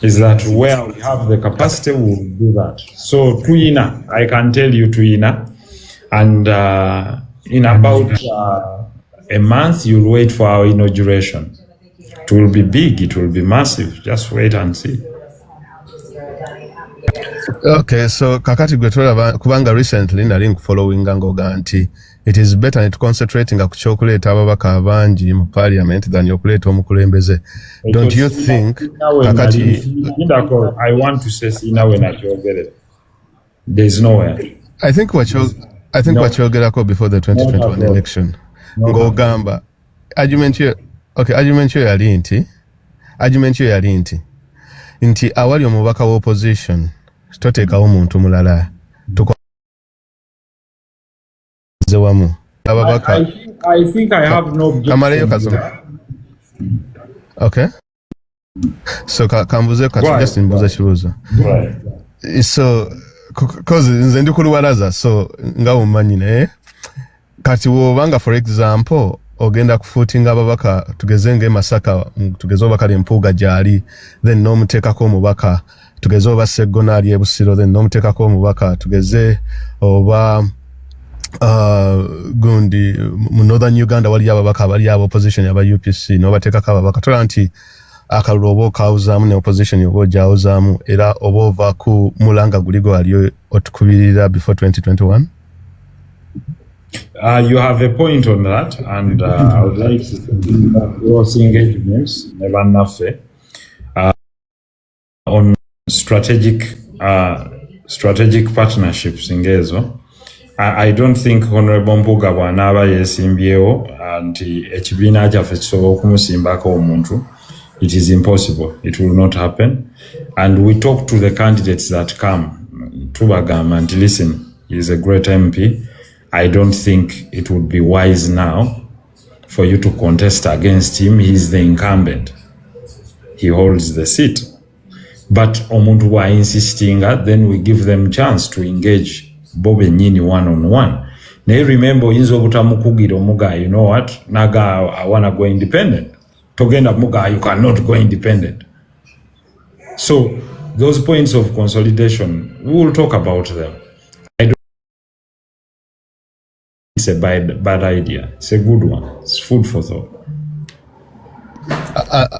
is that where we have the capacity, we will do that. So tuyina, I can tell you tuyina, and in about a month, you'll wait for our inauguration. It will be big, it will be massive. Just wait and see. Okay, so kakati gwe tolaba, kubanga recently nali nkufollowinga ng'ogamba nti it is better ne tuconcentratinga ku kyokuleeta ababaka abangi mu parliament than okuleeta omukulembeze. Don't you think kakati Lindako, I want to say sina we nakyogerera. There's nowhere. I think No. wakyogerako before the 2021 Not at all. election, Not ng'ogamba argument yo, okay, argument yo yali nti awali omubaka wa opposition toteekawo muntu mulala, tukoze wamu ababaka. I think I have no objection. Kamaleyo kasoma. Okay, so kambuze kati. Go ahead. Just mbuze kibuuzo. Right. So 'cause nze ndi ku luwalaza, so nga omumanyi, naye kati wobanga, for example, ogenda kufootinga ababaka, tugeze nga e Masaka, tugeze oba kale Mpuuga gyali, then n'omuteekako omubaka, tugeze oba Seggona ali e Busiro, then n'omuteekako omubaka, tugeze oba gundi mu Northern Uganda waliyo ababaka abali aba opposition aba UPC, n'obateekako ababaka, tolaba nti akalulu oba okawuzaamu ne opposition oba ojawuzaamu, era oba ova ku mulanga guli gwe wali otukubirira before 2021? You have a point on that, and I would like to think close engagements, ne bannaffe, on strategic partnerships ng'ezo. I don't think Honorable Mpuuga bw'anaaba yeesimbyewo nti ekibiina kyaffe kisobola okumusimbako omuntu. It is impossible. It will not happen. And we talk to the candidates that come. Tubagamba nti, "Listen, he is a great MP. I don't think it would be wise now for you to contest against him. He is the incumbent. He holds the seat." But omuntu bw'a-insistinga, then we give them chance to engage bo bennyini one on one. Naye remember, oyinza obutamukugira omuga, "You know what, naga I wanna go independent." Togenda muga, "You cannot go independent." So those points of consolidation, we will talk about them. I don't it's a bad idea. It's a good one. It's food for thought.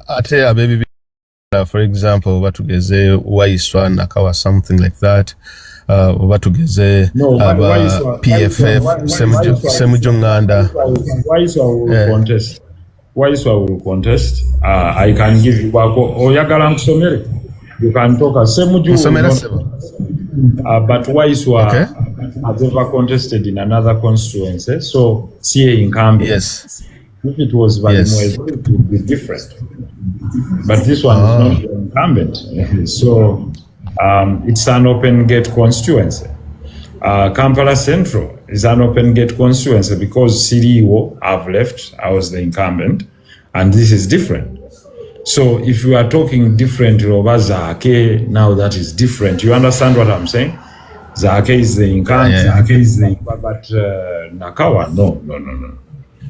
Ate abebibiina, for example, oba tugeze Waiswa Nakawa, something like that, oba tugeze No, aba PFF, Semujju Nganda. Waiswa will Eh. contest. Waiswa will contest. I can give you bako oyagala nkusomere. You can talk as Semuju will Nsomera not, sebo. But Waiswa has ever contested in another constituency, so CA incumbent. If it was Balimwezo, it would be different. But this one is not the incumbent. So it's an open gate constituency. Kampala Central is an open gate constituency because CDO have left. I was the incumbent, and this is different. So if you are talking different over Zaake, now that is different. You understand what I'm saying? Zaake is the incumbent. Yeah. Zaake is the but Nakawa, no.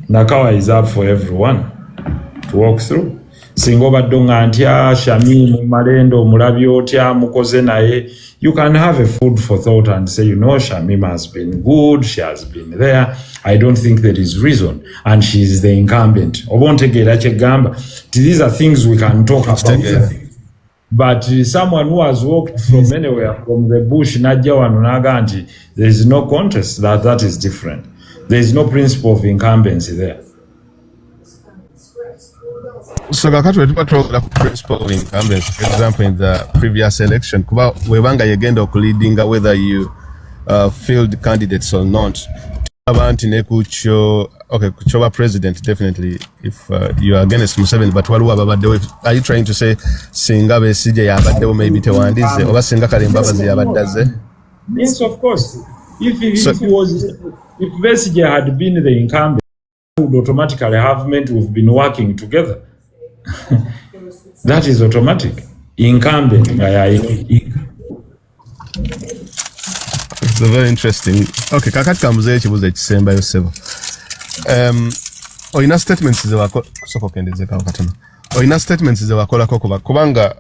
Nakawa is up for everyone to walk through. Singa obadde nga ntya Shamim Malende omulabye otya, mukoze naye, you can have a food for thought and say, Shamim has been good, she has been there, I don't think there is reason, and she is the incumbent. Oba ontegeera kyegamba? These are things we can talk about. But someone who has walked from anywhere, from the bush, najja wano n'agamba nti there is no contest, that is different. There is no principle of incumbency there. So kakati wetuba twogera ku principle of incumbency, for example, in the previous election, kuba webanga yegenda okuleadinga whether you field candidates or not, tulaba nti ne kukyo, okay, ku kyoba president, definitely if you are against Museveni, but waliwo ababaddewo. Are you trying to say singa Besigye yabaddewo maybe tewandize, oba singa Kale Mbabazi yabadde azze? Yes, of course. If Besigye had been the incumbent, would automatically have meant we've been working together. That is automatic. Incumbent nga yayina. It's a very interesting. Okay, kakati kambuzeyo ekibuuzo ekisembayo, ssebo. Olina statements ze wako, sooka okendezekawo katono. Olina statements ze wakolako kubanga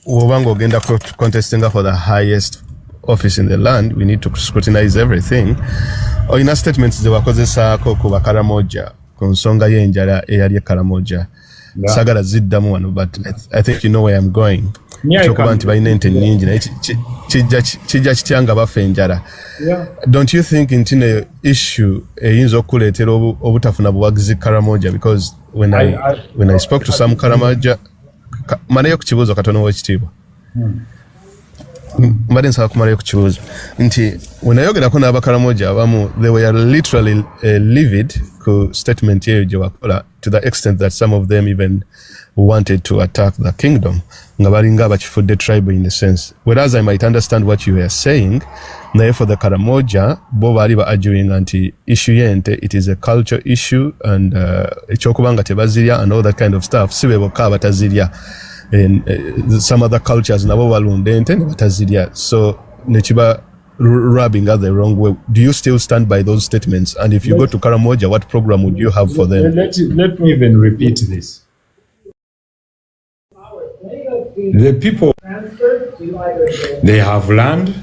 bw'oba ng'ogenda contestinga for the highest office in the land, we need to scrutinize everything. Olina statements ze wakozesaako ku Bakaramoja ku nsonga y'enjala eyali e Karamoja. Sagala ziddamu wano, but I think you know where I'm going. Kyokuba nti balina ente nnyingi, naye kijja kitya nga bafa enjala? Don't you think nti ne issue eyinza okukuleetera obutafuna buwagizi Karamoja? Because when I spoke to some Karamoja, maleyo ku kibuuzo katono, w'ekitiibwa. Mbadde nsaba kumalayo ku kibuuzo nti wenayogerako n'Abakaramoja abamu, they were literally livid ku statement eyo gye wakola, to the extent that some of them even wanted to attack the kingdom, nga balinga abakifudde tribe in a sense. Whereas I might understand what you were saying, naye for the Karamoja bo baali ba arguing nti issue y'ente, it is a culture issue, and ekyokuba nga tebazirya and all that kind of stuff, si be bokka abatazirya. And some other cultures nabo balunda ente ne batazirya, so nekiba rubbing us the wrong way. Do you still stand by those statements? And if you go to Karamoja, what program would you have for them? Let me even repeat this. The people, they have land,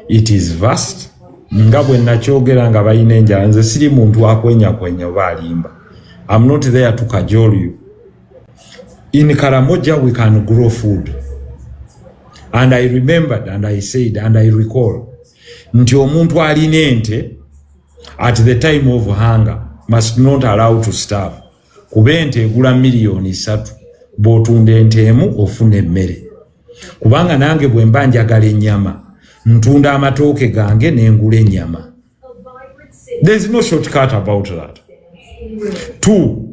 it is vast. Nga bwe nakyogera nga balina enjala, nze siri muntu akwenyakwenya oba alimba. I'm not there to cajole you. In Karamoja we can grow food. And I remembered and I said and I recall nti omuntu alina ente at the time of hunger must not allow to starve, kuba ente egula 3 miliyoni. Bw'otunda ente emu ofuna emmere, kubanga nange bwe mba njagala ennyama ntunda amatooke gange nengula ennyama. There is no shortcut about that. Two,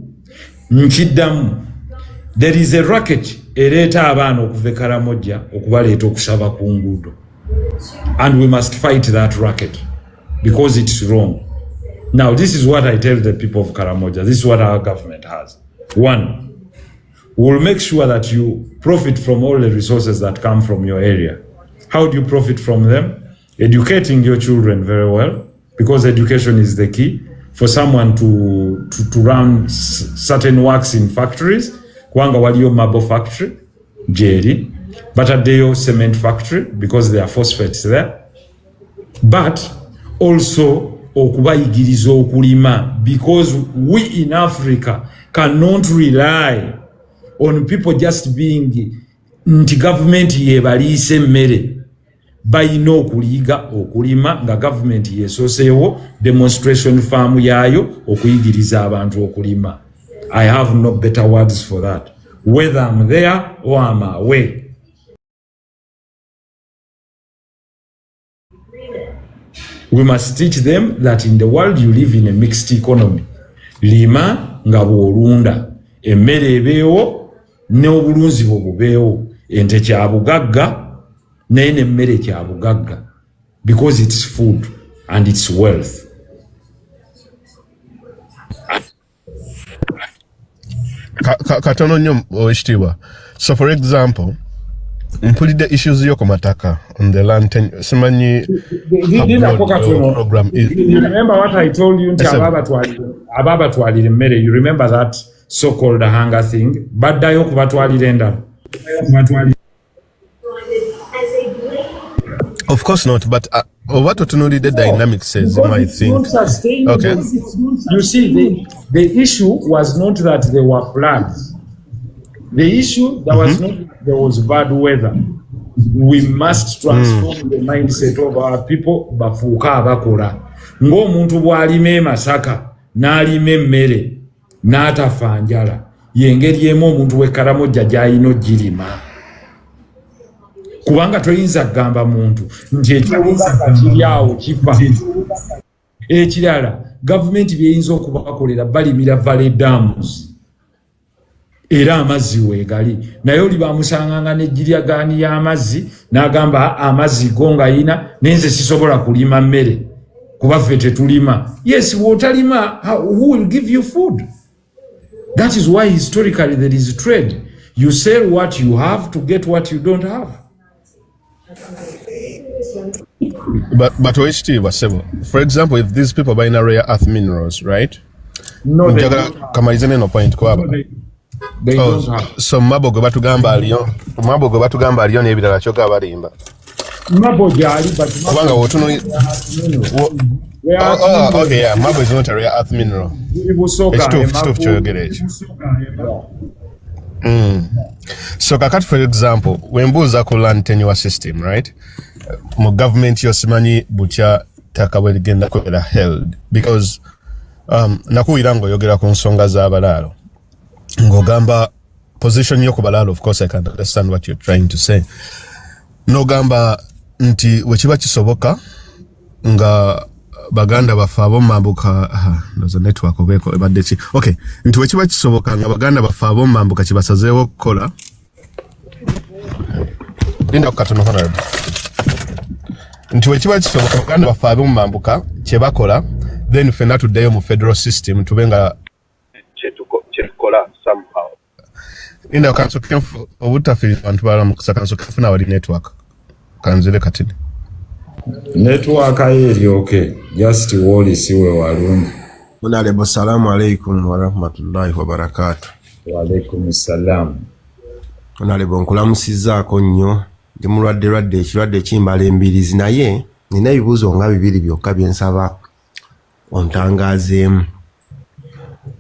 nkiddamu, there is a racket ereeta abaana okuva e Karamojja okubaleeta okusaba ku nguudo, and we must fight that racket because it's wrong. Now, this is what I tell the people of Karamoja. This is what our government has. One, we'll make sure that you profit from all the resources that come from your area. How do you profit from them? Educating your children very well, because education is the key for someone to run certain works in factories. Kubanga waliyo marble factory gyeri, bataddeyo cement factory because there are phosphates there, but also okubayigiriza okulima, because we in Africa cannot rely on people just being nti gavumenti yebaliisa emmere. Balina okuliga okulima nga gavumenti yesooseewo demonstration farm yaayo okuyigiriza abantu okulima. I have no better words for that, whether I'm there or I'm away. We must teach them that in the world you live in a mixed economy. Lima nga bw'olunda, emmere ebeewo n'obulunzi bwo bubeewo. Ente kyabugagga, naye nemmere kyabugagga, because it's food and it's wealth. Katono nnyo, owekitiibwa. So for example, mpulidde issues yo ku mataka on the land simanyi Lindako katono. Program is. You remember what I told you nti Yes, sir. ababatwalira emmere? You remember that so called hunger thing, baddayo okubatwalira endala. Of course not, but oba totunuulidde dynamics ezimu, I think. Okay. You see, the issue was not that there were floods. The issue there was not there was bad weather. We must transform the mindset of our people, bafuuke abakola. Ng'omuntu bw'alima e Masaka n'alima emmere n'atafa njala, y'engeri emu omuntu w'e Karamojja gy'alina ogirima. Kubanga toyinza kugamba muntu nti ekyobugagga kiri awo kifa. Ekirala, gavumenti byeyinza okubakolera, balimira valley dams, era amazzi weegali, naye oli bamusanganga n'ejjiryagaani y'amazzi n'agamba amazzi go nga yina nenze sisobola kulima mmere kuba ffe tetulima. Yes, bw'otalima, who will give you food? That is why historically there is trade. You sell what you have to get what you don't have. But owekitiibwa ssebo, for example, if these people balina rare earth minerals, right? No, they Njagala don't have. Kamalize neno point kwaba. They Oh, don't have. so marble gwe batugamba aliyo, marble gwe batugamba aliyo n'ebirala, kyogaba balimba? Marble gyali, but Kubanga w'otunuli Rare Oh, earth oh, minerals. okay, yeah, marble is not a rare earth mineral. Ziri Busoga, Ekituufu, kituufu Emaku. kyoyogera ekyo. So kakati, for example, wembuuza ku land tenure system, right? Mu government yo simanyi butya ttaka bwe ligenda kubeera held, because nakuwulira ng'oyogera ku nsonga z'abalaalo, ng'ogamba position yo ku balaalo. Of course I can understand what you're trying to say. N'ogamba nti wekiba kisoboka nga baganda baffe ab'omumambuka, ndowooza network obeeko ebadde ki? Okay, nti wekiba kisoboka nga baganda baffe ab'omumambuka kyebasazeewo okukola, linda ku katono, honorable, nti wekiba kisoboka baganda baffe ab'omumambuka kye bakola, then ffenna tuddeyo mu federal system, tube nga kyetukola somehow. Linda, kansoke obutafiiriza bantu balala mukisa, kansoke nfuna awali network, kanzire katini. Network ye eri okay, just wooli si we walungi. Honorable, salamu alaikum warahmatullahi wabarakatu. Waalaikum salam. Honorable, nkulamusizzaako nnyo. Ndi mulwadde lwadde, ekirwadde kimbala embirizi, naye nina ebibuuzo nga bibiri byokka bye nsaba ontangaazeemu.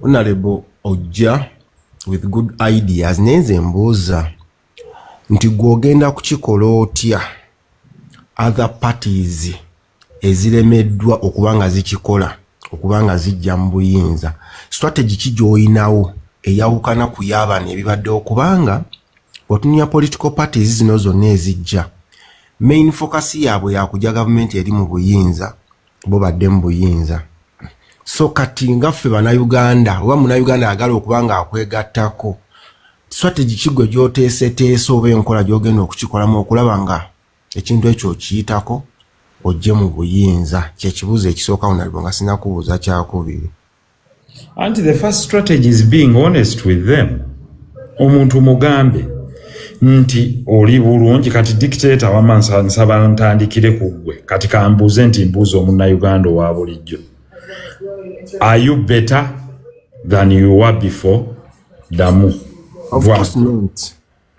Honorable, ojja with good ideas, naye nze mbuuza nti gwe ogenda kukikola otya other parties eziremeddwa okuba nga zikikola, okuba nga zijja mu buyinza? Strategy ki gy'oyinawo eyawukana ku y'abano ebibaddewo? Kubanga otunuulira political parties zino zonna ezijja, main focus yaabwe yakujja gavumenti eri mu buyinza, bo badde mu buyinza. So kati nga ffe Bannayuganda oba Munnayuganda ayagala okuba nga akwegattako, strategy ki gwe gy'oteeseteese oba enkola gy'ogenda okukikolamu okulaba nga ekintu ekyo okiyitako ojje mu buyinza? Kyekibuuzo ekisooka, honorable, nga sinakubuuza kyakubiri. Anti the first strategy is being honest with them. Omuntu mugambe nti oli bulungi. Kati dictator wama, nsaba ntandikire ku ggwe. Kati kambuuze nti mbuuza omunnayuganda owa bulijjo, are you better than you were before? Ddamu. Of course not,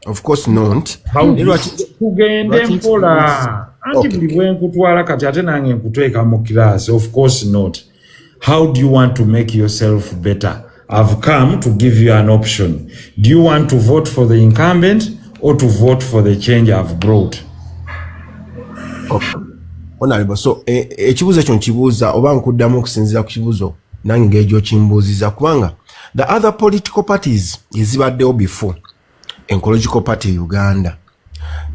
of course not. Tugende mpola anti. Buli bwe nkutwala kati ate nange nkuteeka mu class. Of course not. How do you want to make yourself better? I've come to give you an option. Do you want to vote for the incumbent or to vote for the change I've brought? Honorable, so ekibuuzo ekyo nkibuuza oba nkuddamu okusinziira ku kibuuzo nange ngeri gy'okimbuuziza, kubanga the other political parties ezibaddewo before Ecological Party Uganda,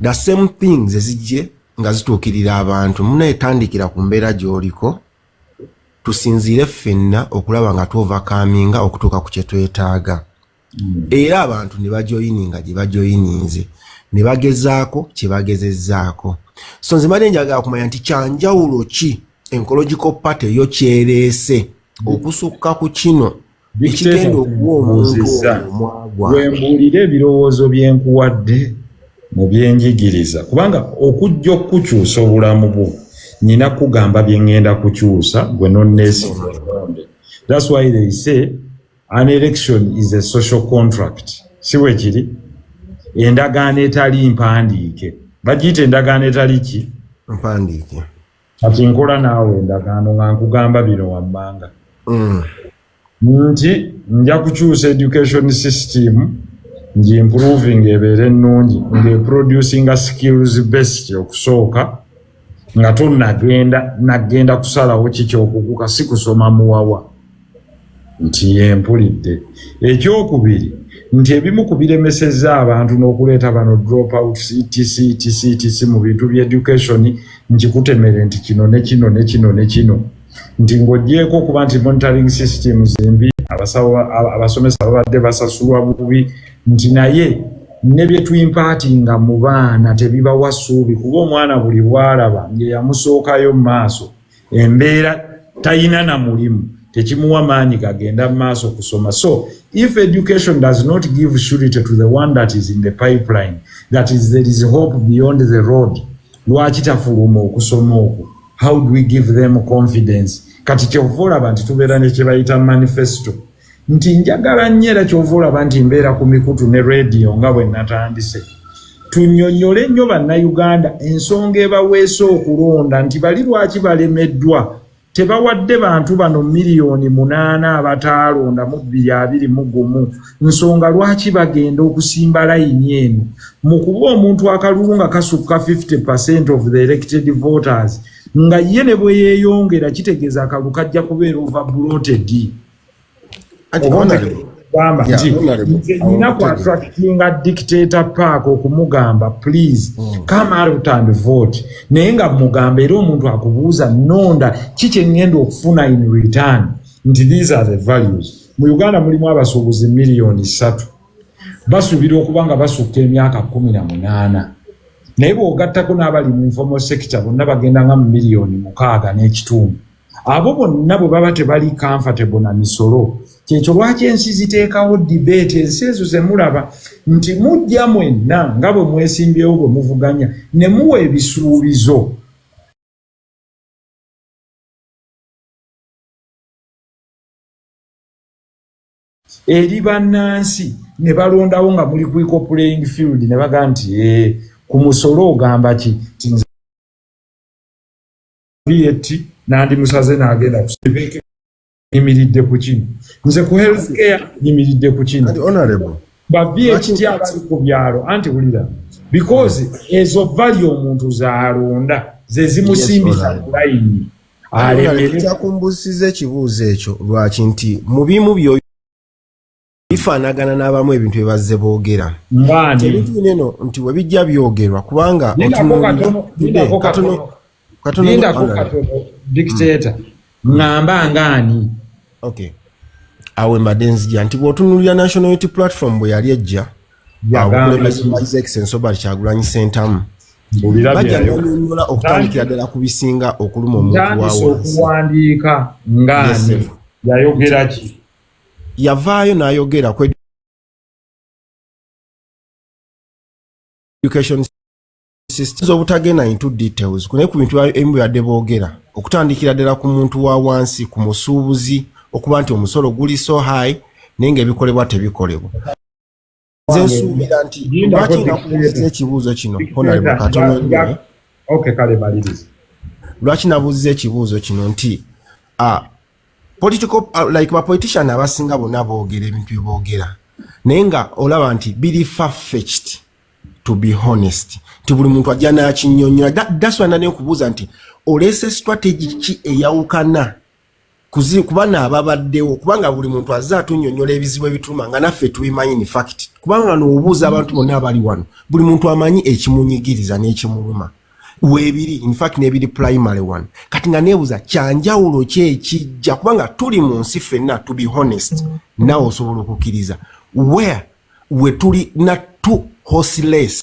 the same things ezijje nga zituukirira abantu. Munaetandikira ku mbeera gy'oliko, tusinziire ffenna okulaba nga tuovercominga okutuuka ku kye twetaaga. Era abantu ne bajoyininga gye bajoyininze, ne bagezaako kye bagezezzaako. So nze mbadde njagala kumanya nti kyanjawulo ki Ecological Party yo kyereese okusukka ku kino ekigenda okuwa omuntu omwagwa? Wembuulire ebirowoozo byenkuwadde mu byenjigiriza, kubanga okujja okukyusa obulamu bwo, nina kugamba bye ŋŋenda kukyusa, gwe nonneesiga. That's why they say An election is a social contract, si bwe kiri? Endagaano etali mpandiike, bagiyita endagaano etali ki? Mpandiike. Kati nkola naawe endagaano nga nkugamba bino wammanga nti nja kukyusa education system, ngiimproving ebeere ennungi, ng'eproducinga skills based okusooka nga tonnagenda nagenda kusalawo kikyokuguka, si kusoma muwawa. Nti yempulidde. Ekyokubiri nti ebimu ku biremesezza abantu n'okuleeta bano drop out, etc etc etc, mu bintu by'education, nkikutemere nti kino ne kino ne kino ne kino, nti ng'oggyeeko okuba nti monitoring systems mbi, abasawo, abasomesa babadde basasulwa bubi, nti naye ne bye tuimpartinga mu baana tebibawa ssuubi, kuba omwana buli bw'alaba ng'eyamusookayo mu maaso embeera tayina na mulimu, tekimuwa maanyi gagenda mu maaso kusoma. So if education does not give surety to the one that is in the pipeline, that is, there is hope beyond the road, lwaki tafuluma okusoma okwo? How do we give them confidence? Kati kyova olaba nti tubeera ne kye bayita manifesto, nti njagala nnyo, era kyova olaba nti mbeera ku mikutu ne rediyo nga bwe natandise, tunnyonnyole nnyo Bannayuganda ensonga ebaweesa okulonda, nti bali lwaki balemeddwa, tebawadde bantu bano 8 miliyoni abataalonda mu 2021 nsonga lwaki bagenda okusimba layini eno mu kuba omuntu akalulu nga kasukka 50% of the elected voters, nga ye ne bwe yeeyongera kitegeeza akalulu kajja kubeera overbloated. Gamba nti nina ku attractinga dictator park okumugamba, "Please come out and vote," naye nga mugamba era omuntu akubuuza, nonda ki kyeŋŋenda okufuna in return? Nti these are the values. Mu Uganda mulimu abasuubuzi 3 miliyoni, basuubira okuba nga basukka emyaka 18, naye bw'ogattako n'abali mu informal sector bonna bagenda nga mu 6.5 miliyoni. Abo bonna bwe baba tebali comfortable na misolo, kyekyo lwaki ensi ziteekawo debate. Ensi ezo zemulaba nti mujja mwenna nga bwe mwesimbyewo, bwe muvuganya ne muwa ebisuubizo eri bannansi, ne balondawo nga muli ku equal playing field, ne bagamba nti ku musolo ogamba ki? Nti nze VAT nandimusaze n'agenda nyimiridde ku kino, nze ku health care nyimiridde ku kino, ba VAT abali ku byalo. Anti wulira, because ezo vali omuntu zalonda ze zimusimbisa ku layini. Alemere. Kyakumbuusiza ekibuuzo ekyo lwaki nti mu bimu byo bifaanagana n'abamu ebintu bye bazze boogera. Ngaani? Ebintu bino eno nti we bijja byogerwa kubanga Lindako katono, lindako katono katono. Katono. Lindako Honorable. katono, dictator. Ŋŋamba ngaani? Okay, awo mbadde nzija nti bw'otunuulira National Unity Platform bwe yali ejja, Yagamba obukulembeze ki? bwa His Excellency Robert Kyagulanyi Ssentamu, Mbulira. Bajja Byayo. nanyonnyola okutandikira ddala ku bisinga okuluma omuntu wa Ntandise wansi. okuwandiika. Yes, Ngaani? sir. Yayogera ki? Yavaayo n'ayogera ku education system, obutagenda into details, naye ku bintu ebimu byadde boogera, okutandikira ddala ku muntu wa wansi, ku musuubuzi, okuba nti omusolo guli so high naye ng'ebikolebwa tebikolebwa. Nze nsuubira nti Lindako, lwaki nakubuuziza ekibuuzo kino, honorable, katono nnyo, eh? Okay, kale maliriza. Lwaki nabuuziza ekibuuzo kino nti political, like ba politician abasinga bonna boogera ebintu bye boogera, naye nga olaba nti biri far-fetched, to be honest, nti buli muntu ajja n'akinnyonnyola. That's why nane okubuuza nti oleese strategy ki eyawukana kuba naababaddewo, kubanga buli muntu azze atunnyonnyola ebizibu ebituluma nga naffe tubimanyi. In fact, kubanga noobuuza abantu bonna abali wano, buli muntu amanyi ekimunyigiriza n'ekimuluma weebiri, in fact n'ebiri primary one. Kati nga neebuuza kyanjawulo ki ekijja, kubanga tuli mu nsi ffenna, to be honest, naawe osobola okukkiriza where we tuli na two horse race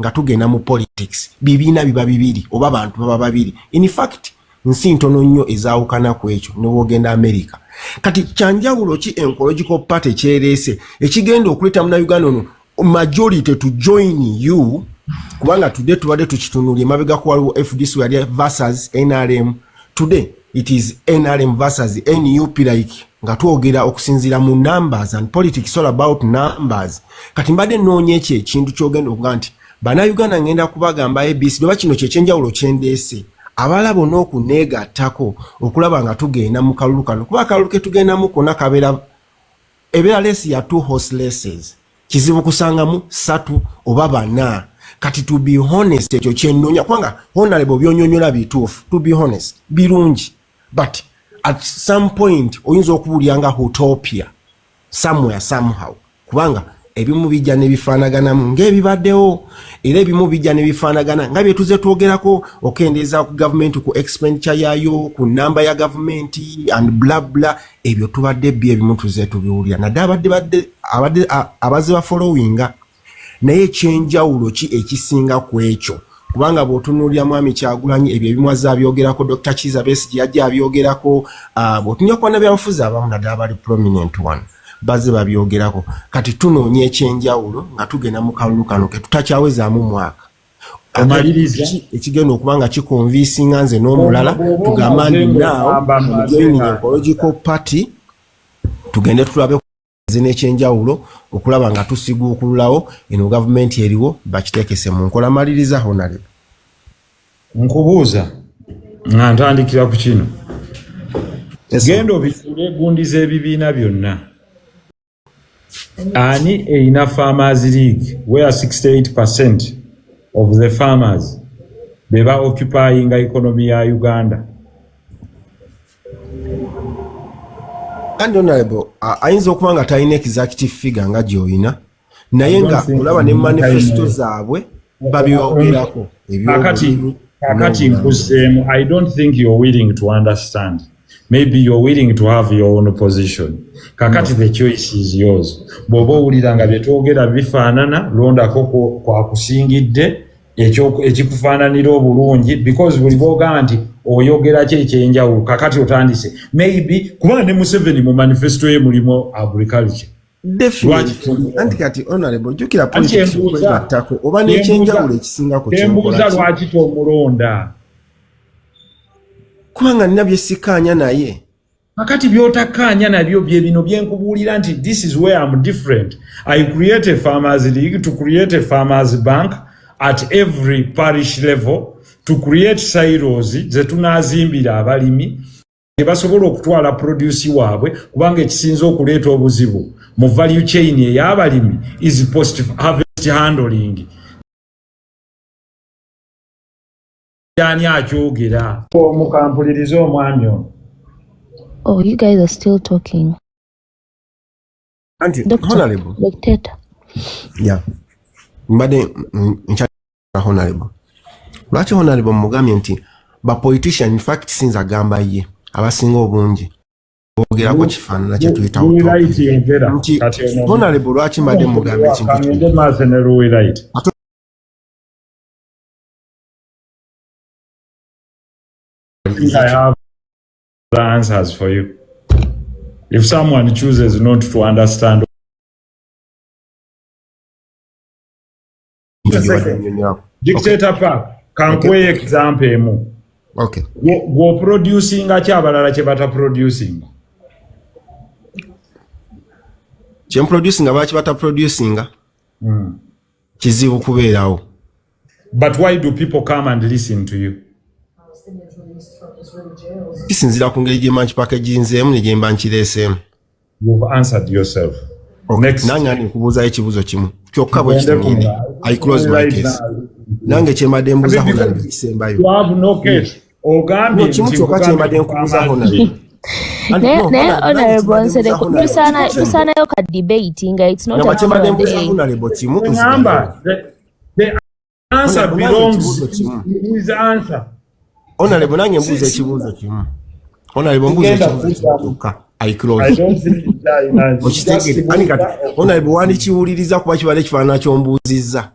nga tugenda mu politics, bibiina biba bibiri oba bantu baba babiri. In fact nsi ntono nnyo ezaawukana ku ekyo newogenda America. Kati kyanjawulo ki Ecological Party kyereese ekigenda okuleeta Munauganda ono majority to join you? Kubanga today tubadde tukitunulya emabegako, waliwo FDC yali versus NRM, today it is NRM versus NUP, like Nga twogera okusinziira mu numbers, and politics all about numbers. Kati mbadde nnoonya ekyo ekintu ky'ogenda okuga nti bannayuganda ngenda kubagamba ABC oba kino kyekyenjawulo kyendeese, abalala bonna okuneegattako okulaba nga tugenda mu kalulu kano, kuba akalulu ke tugendamu konna kabeera ebeera race ya two horse races, kizibu kusangamu ssatu oba bana. Kati to be honest, ekyo kyennoonya, kubanga honorable byonyonyola bituufu, to be honest birungi, but at some point oyinza okuwulira nga utopia somewhere somehow, kubanga ebimu bijja nebifaanaganamu ng'ebibaddewo, era ebimu bijja nebifaanagana nga byetuze twogerako, okendeeza ku gavumenti, ku expenditure yaayo, ku namba ya gavumenti and bla bla. Ebyo tubadde byo ebimu tuze tubiwulira nadde abadde badde abadde abazze bafollowinga. Naye ekyenjawulo ki ekisinga ku ekyo? Kubanga bw'otunuulira mwami Kyagulanyi, ebyo ebimu azze abyogerako, Dr Kiiza Besigye yajja abyogerako, bw'otunulira ku bannabyabufuzi abamu naddala bali prominent one bazze babyogerako. Kati tunoonya ekyenjawulo nga tugenda mu kalulu kano ke tutakyawezaamu mwaka. Omaliriza. Ekigenda okuba nga kiconvincinga nze n'omulala, Bw'oba tugamba omaze nti now ng'ogamba maze joining nga- ecological party, tugende tulabe n'ekyenjawulo okulaba nga tusiguukululawo eno gavumenti eriwo bakiteekese mu nkola. Maliriza, honorable. Nkubuuza nga ntandikira ku kino. Yes, sir. Genda obituule egundi z'ebibiina byonna, ani erina farmers league where 68% of the farmers be ba occupyinga economy ya Uganda? And honorable ayinza okuba nga talina exact figure nga gy'olina, naye nga olaba ne manifesto zaabwe babyogerako. Kakati ebyobulimi kakati n'obulamu. Nkuzeemu, I don't think you're willing to understand. Maybe you're willing to have your own position. Kakati the choice is yours. Bw'oba owulira nga bye twogera bifaanana, londako kwakusingidde ekikufaananira obulungi, because buli bwogamba nti oyogera ki ekyenjawulo, kakati otandise maybe kubanga ne Museveni mu manifesto ye mulimu agriculture. Definitely. Anti kati honorable, jjukira Anti politics kyembuuza okwegattako oba n'ekyenjawulo ekisingako kyembuuza kyenkola ki? Lwaki tomulonda? Kubanga nina bye sikkaanya naye. Kakati by'otakkaanya nabyo bye bino byenkubuulira nti this is where I'm different. I create a farmers league, to create a farmers bank at every parish level, to create silos ze tunaazimbira abalimi gye basobola okutwala produce waabwe, kubanga ekisinza okuleeta obuzibu mu value chain ey'abalimi is post harvest handling. Ani akyogera omukampulirize omwami ono? Oh, you guys are still talking. Anti Doctor, honorable dictator. Yeah, mbadde nkya honorable, lwaki honorable mugambye nti ba politician, in fact sinza agamba ye, abasinga obungi boogerako kifaanana kye tuyita Luwilight utopia. Yogera. Nti Kati ono honorable, lwaki mbadde mugamba ekintu kino? Kangende maaso ne Luwilight. Ate Think I have the answers for you. If someone chooses not to understand, Nnyonnyolako. Dictator Park, kankuwe example emu. Okay. Gw'oproducinga ki abalala kye bataproducinga? Kyemproducinga baki bataproducinga kizibu kubeerawo. But why do people come and listen to you? Kisinziira ku ngeri gye mba nkipackaginzeemu ne gye mba nkireeseemu. You've answered yourself. Next. Nange andi nkubuuzayo ekibuuzo kimu kyokka bwe Tugende kitongende. ku I close my Right case. now. Nange kyembadde mbuuza Because honorable kisembayo. you have no case. Ogambye No, kimu nti kyokka nkugambye kyembadde nkubuuza honorable. Anti Naye no, naye honorable, nange honorable kyembadde mbuuza Nsereko, honorable tusaana kimu. tusaanayo ka debate nga it's not Ngamba a kyembadde mbuuza Q&A. honorable kimu Ngamba, nzigalewo. the answer Honorable, nange belongs ekibuuzo kimu. in his answer. Honorable, nange mbuuza ekibuuzo kimu. Honorable, mbuuza Tugenda ekibuuzo kimu kuddamu. kyokka. I I close. don't think it's Okitegere. Ani kati honorable wandikiwuliriza kuba kibadde kifaanana ky'ombuuzizza.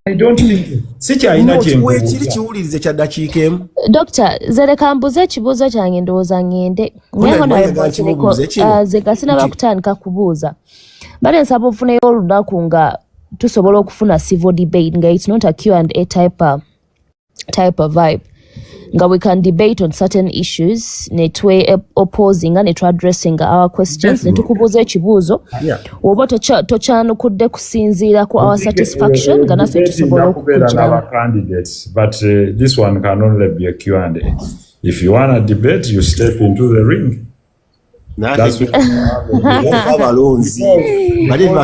I don't think sikyalina No, weekiri kyenkubuuza. kiwulirize kya ddakiika emu. Doctor, zereka mbuze ekibuuzo kyange, ndowooza ŋŋende. Naye Honorable, honorable njagala Nsereko, kimubuuze kino. Nze nga sinaba Nti kutandika kubuuza. Mbadde nsaba ofuneyo olunaku nga tusobola okufuna civil debate nga it's not a Q&A type of vibe. Nga we can debate on certain issues ne twe opposing ne twe addressing our questions ne tukubuuza ekibuuzo oba tokyanukudde kusinziira ku our satisfaction, nga naffe tusobola okukugira candidates, but this one can only be a Q&A. If you want to debate, you step into the ring. Abalonzi bali. You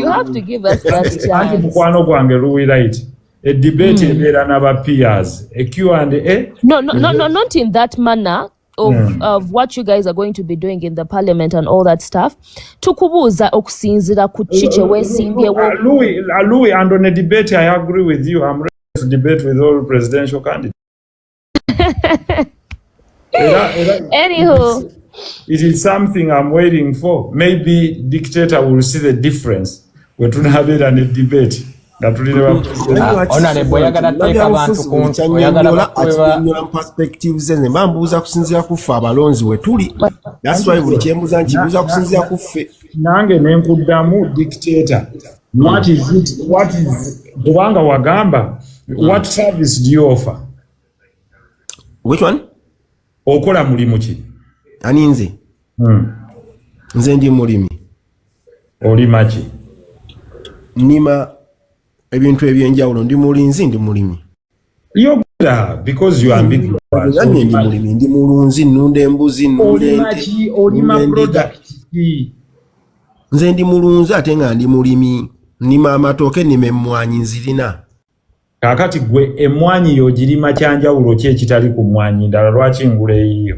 have to give us that chance. Mukwano gwange Luwilight, a debate ebeera n'aba peers, a Q&A. No, not in that manner of what you guys are going to be doing in the parliament and all that stuff. Tukubuuza okusinziira ku ki kye weesimbyewo. Louis, and on a debate, I agree with you. I'm ready to debate with all presidential candidates. Anywho, it is something I'm waiting for. Maybe dictator will see the difference we tunabeera ne debate nga tuli ne ba Honorable, oyagala teeka abantu ku oyagala bakuwe. Mu perspectives ze mba mbuuza kusinziira ku ffe abalonzi we tuli. That's why buli kyembuuza nkibuuza kusinziira ku ffe. Nange nenkuddamu, dictator, what is it, what is, kubanga wagamba, what service do you offer? Which one? Okola mulimu ki? Ani, nze? Nze ndi mulimi. Olima ki? Nnima ebintu ebyenjawulo. Ndi mulinzi, ndi mulimi. Yogera, because you are ambiguous. Ngambye ndi mulimi, ndi mulunzi, nnunda embuzi, nnunda ente. Olima product ki? Nze ndi mulunzi ate nga ndi mulimi. Nnima amatooke, nnima emmwanyi, nzirina. Kaakati gwe emmwanyi y'ogirima, kyanjawulo ki ekitali ku mmwanyi ndala? Lwaki ngula eyiyo?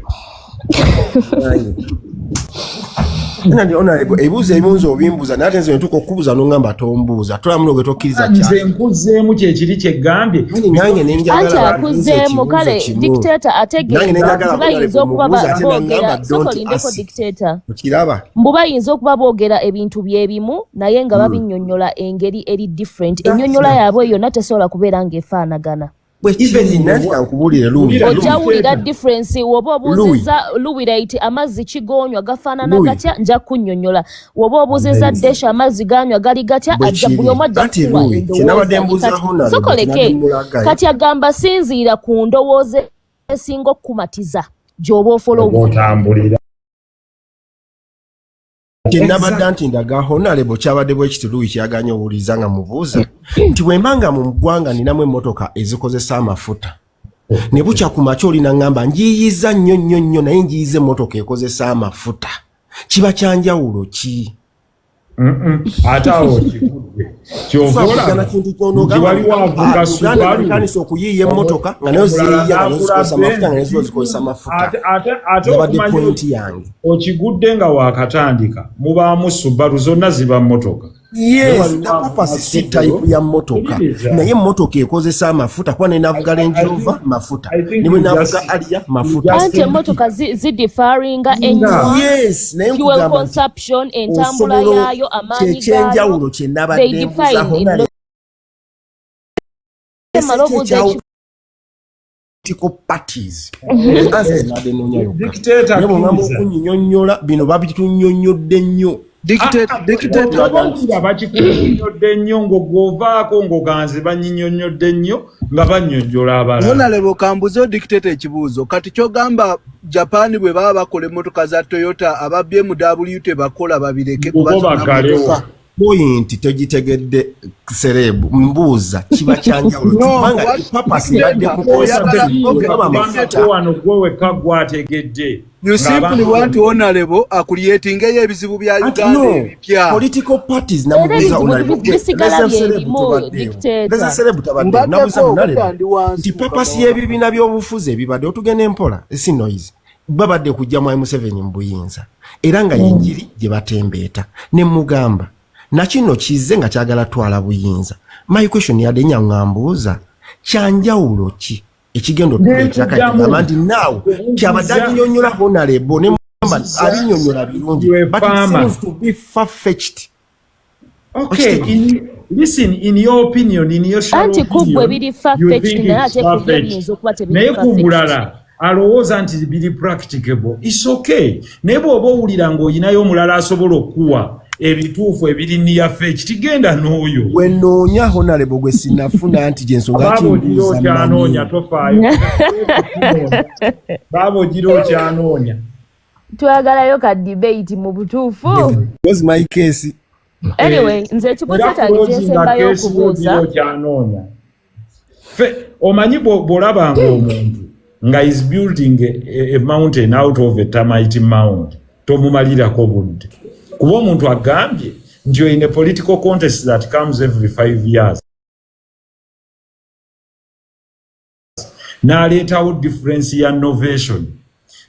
Ebibuuzo ebimu obimbuuza, naye ate nze ntuuka okukubuuza n'oŋŋamba tombuuza, tolamu gwe tokkiriza. Nze nkuzeemu kyekiri kyeggambye. Nange Anti akuzeemu. Kale dictator ategeeza bayinza okuba boogera, sooka olindeko, dictator. Okiraba? Mbu bayinza okuba boogera ebintu byebimu, naye nga babinnyonnyola engeri eri different. Ennyonnyola yaabwe yonna tesobola kubeera ng'efaanagana. Nkubuulire. Ojja wulira difference. Woba obuuziza Luwilight amazzi kigoonywa gafaanana gatya, nja kunnyonnyola. Woba obuuziza Desha amazzi ganywa gali gatya, ajja buli omu ajja kukuwa endowooza. Sokoleke kati agamba sinziira ku ndowooza esinga okukumatiza gy'oba ofolowotambulira. Kyenabadde nti ndaga honorable kyabadde bwe kiti. Luwi kyaganye owuliriza nga mubuuza nti bwe mba nga mu ggwanga ninamu emmotoka ezikozesa amafuta, ne bukya ku makya olina ŋŋamba njiyiza nnyo nnyo nnyo, naye njiyiza emmotoka ekozesa amafuta, kiba kyanjawulo ki? Ate awo kikudde. Kyova olaba nti waliwo avuga Subaru. Tandise okuyiiya emmotoka nga nayo ziyiiya, nga nayo zikozesa amafuta, nga nayo ziba zikozesa amafuta. Ate yabadde okumanya point yange. Okigudde nga waakatandika, mubaamu Subaru, zonna ziba mmotoka. Yes, the purpose si type ya mmotoka, naye emmotoka ekozesa amafuta, kuba nenavuga Range Rover mafuta, ne bwe navuga Harrier mafuta. Anti emmotoka zidiffaringa enywa, yes, naye fuel consumption, entambula yaayo, amaanyi gaayo. Kyekyenjawulo kyenabadde mbuzaho. Political parties, answer nabadde nnoonya yokka, naye bwongamba okunyinyonnyola bino babitunyonnyodde nnyo. Owulira bakikunyonnyodde nnyo ng'ogwovaako ng'oganze banyinyonnyodde nnyo nga bannyonnyola abalala. Honorable, kambuze dictator ekibuuzo. Kati kyogamba Japan bwe baba bakola emmotoka za Toyota, aba BMW tebakola, babireke? Bo baggalewo. Point togitegedde, Serebu. Mbuuza kiba kyanjawulo kubanga purpose ebadde kukozesa amafuta. Wano gwe wekka gwategedde. You simply want honorable acreatingeyo ebizibu bya Uganda ebipya. Political parties, namubuuza honorable, Serebu tabadde, nabuuza honorable nti purpose y'ebibiina by'obufuzi ebibadde, otugenda empola, si noise, babadde kujja mwai Museveni mu buyinza, era nga yenjiri gye batembeeta. Ne mugamba nakino kizze nga kyagala twala buyinza. My question yadde nyaŋŋambuuza kyanjawulo ki ekigenda otuleetera? Kati nti naawe kyabadde aginyonnyola honorable, ne mugamba abinyonnyola birungi, but it seems to be far-fetched. Okay, listen, in your opinion, in your Anti kuggwe biri far-fetched, naye ate kubyo biyinza okuba tebiri. Naye ku mulala alowooza nti biri practicable, it's okay. Naye bw'oba owulira ng'olinayo omulala asobola okuwa Ebituufu ebiri niyaffe ekitigenda n'oyo. Gwe nnoonya, honorable, gwe sinafuna nti gyensonga. Baaba ogira Kimbuuza. okyanoonya. Manyi. Tofaayo, baaba ogira okyanoonya. Twagalayo ka debate mu butuufu. Was my case. Anyway, nze ekibuuzo Era kyange closing kyensembayo case yo okubuuza. ogira okyanoonya. Fe omanyi bw'olabanga omuntu nga is building a mountain out of a termite mound, tomumalirako budde, kuba omuntu agambye nti you're in a political contest that comes every 5 years, n'aleetawo difference ya novation,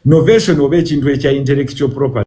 novation oba ekintu ekya intellectual property.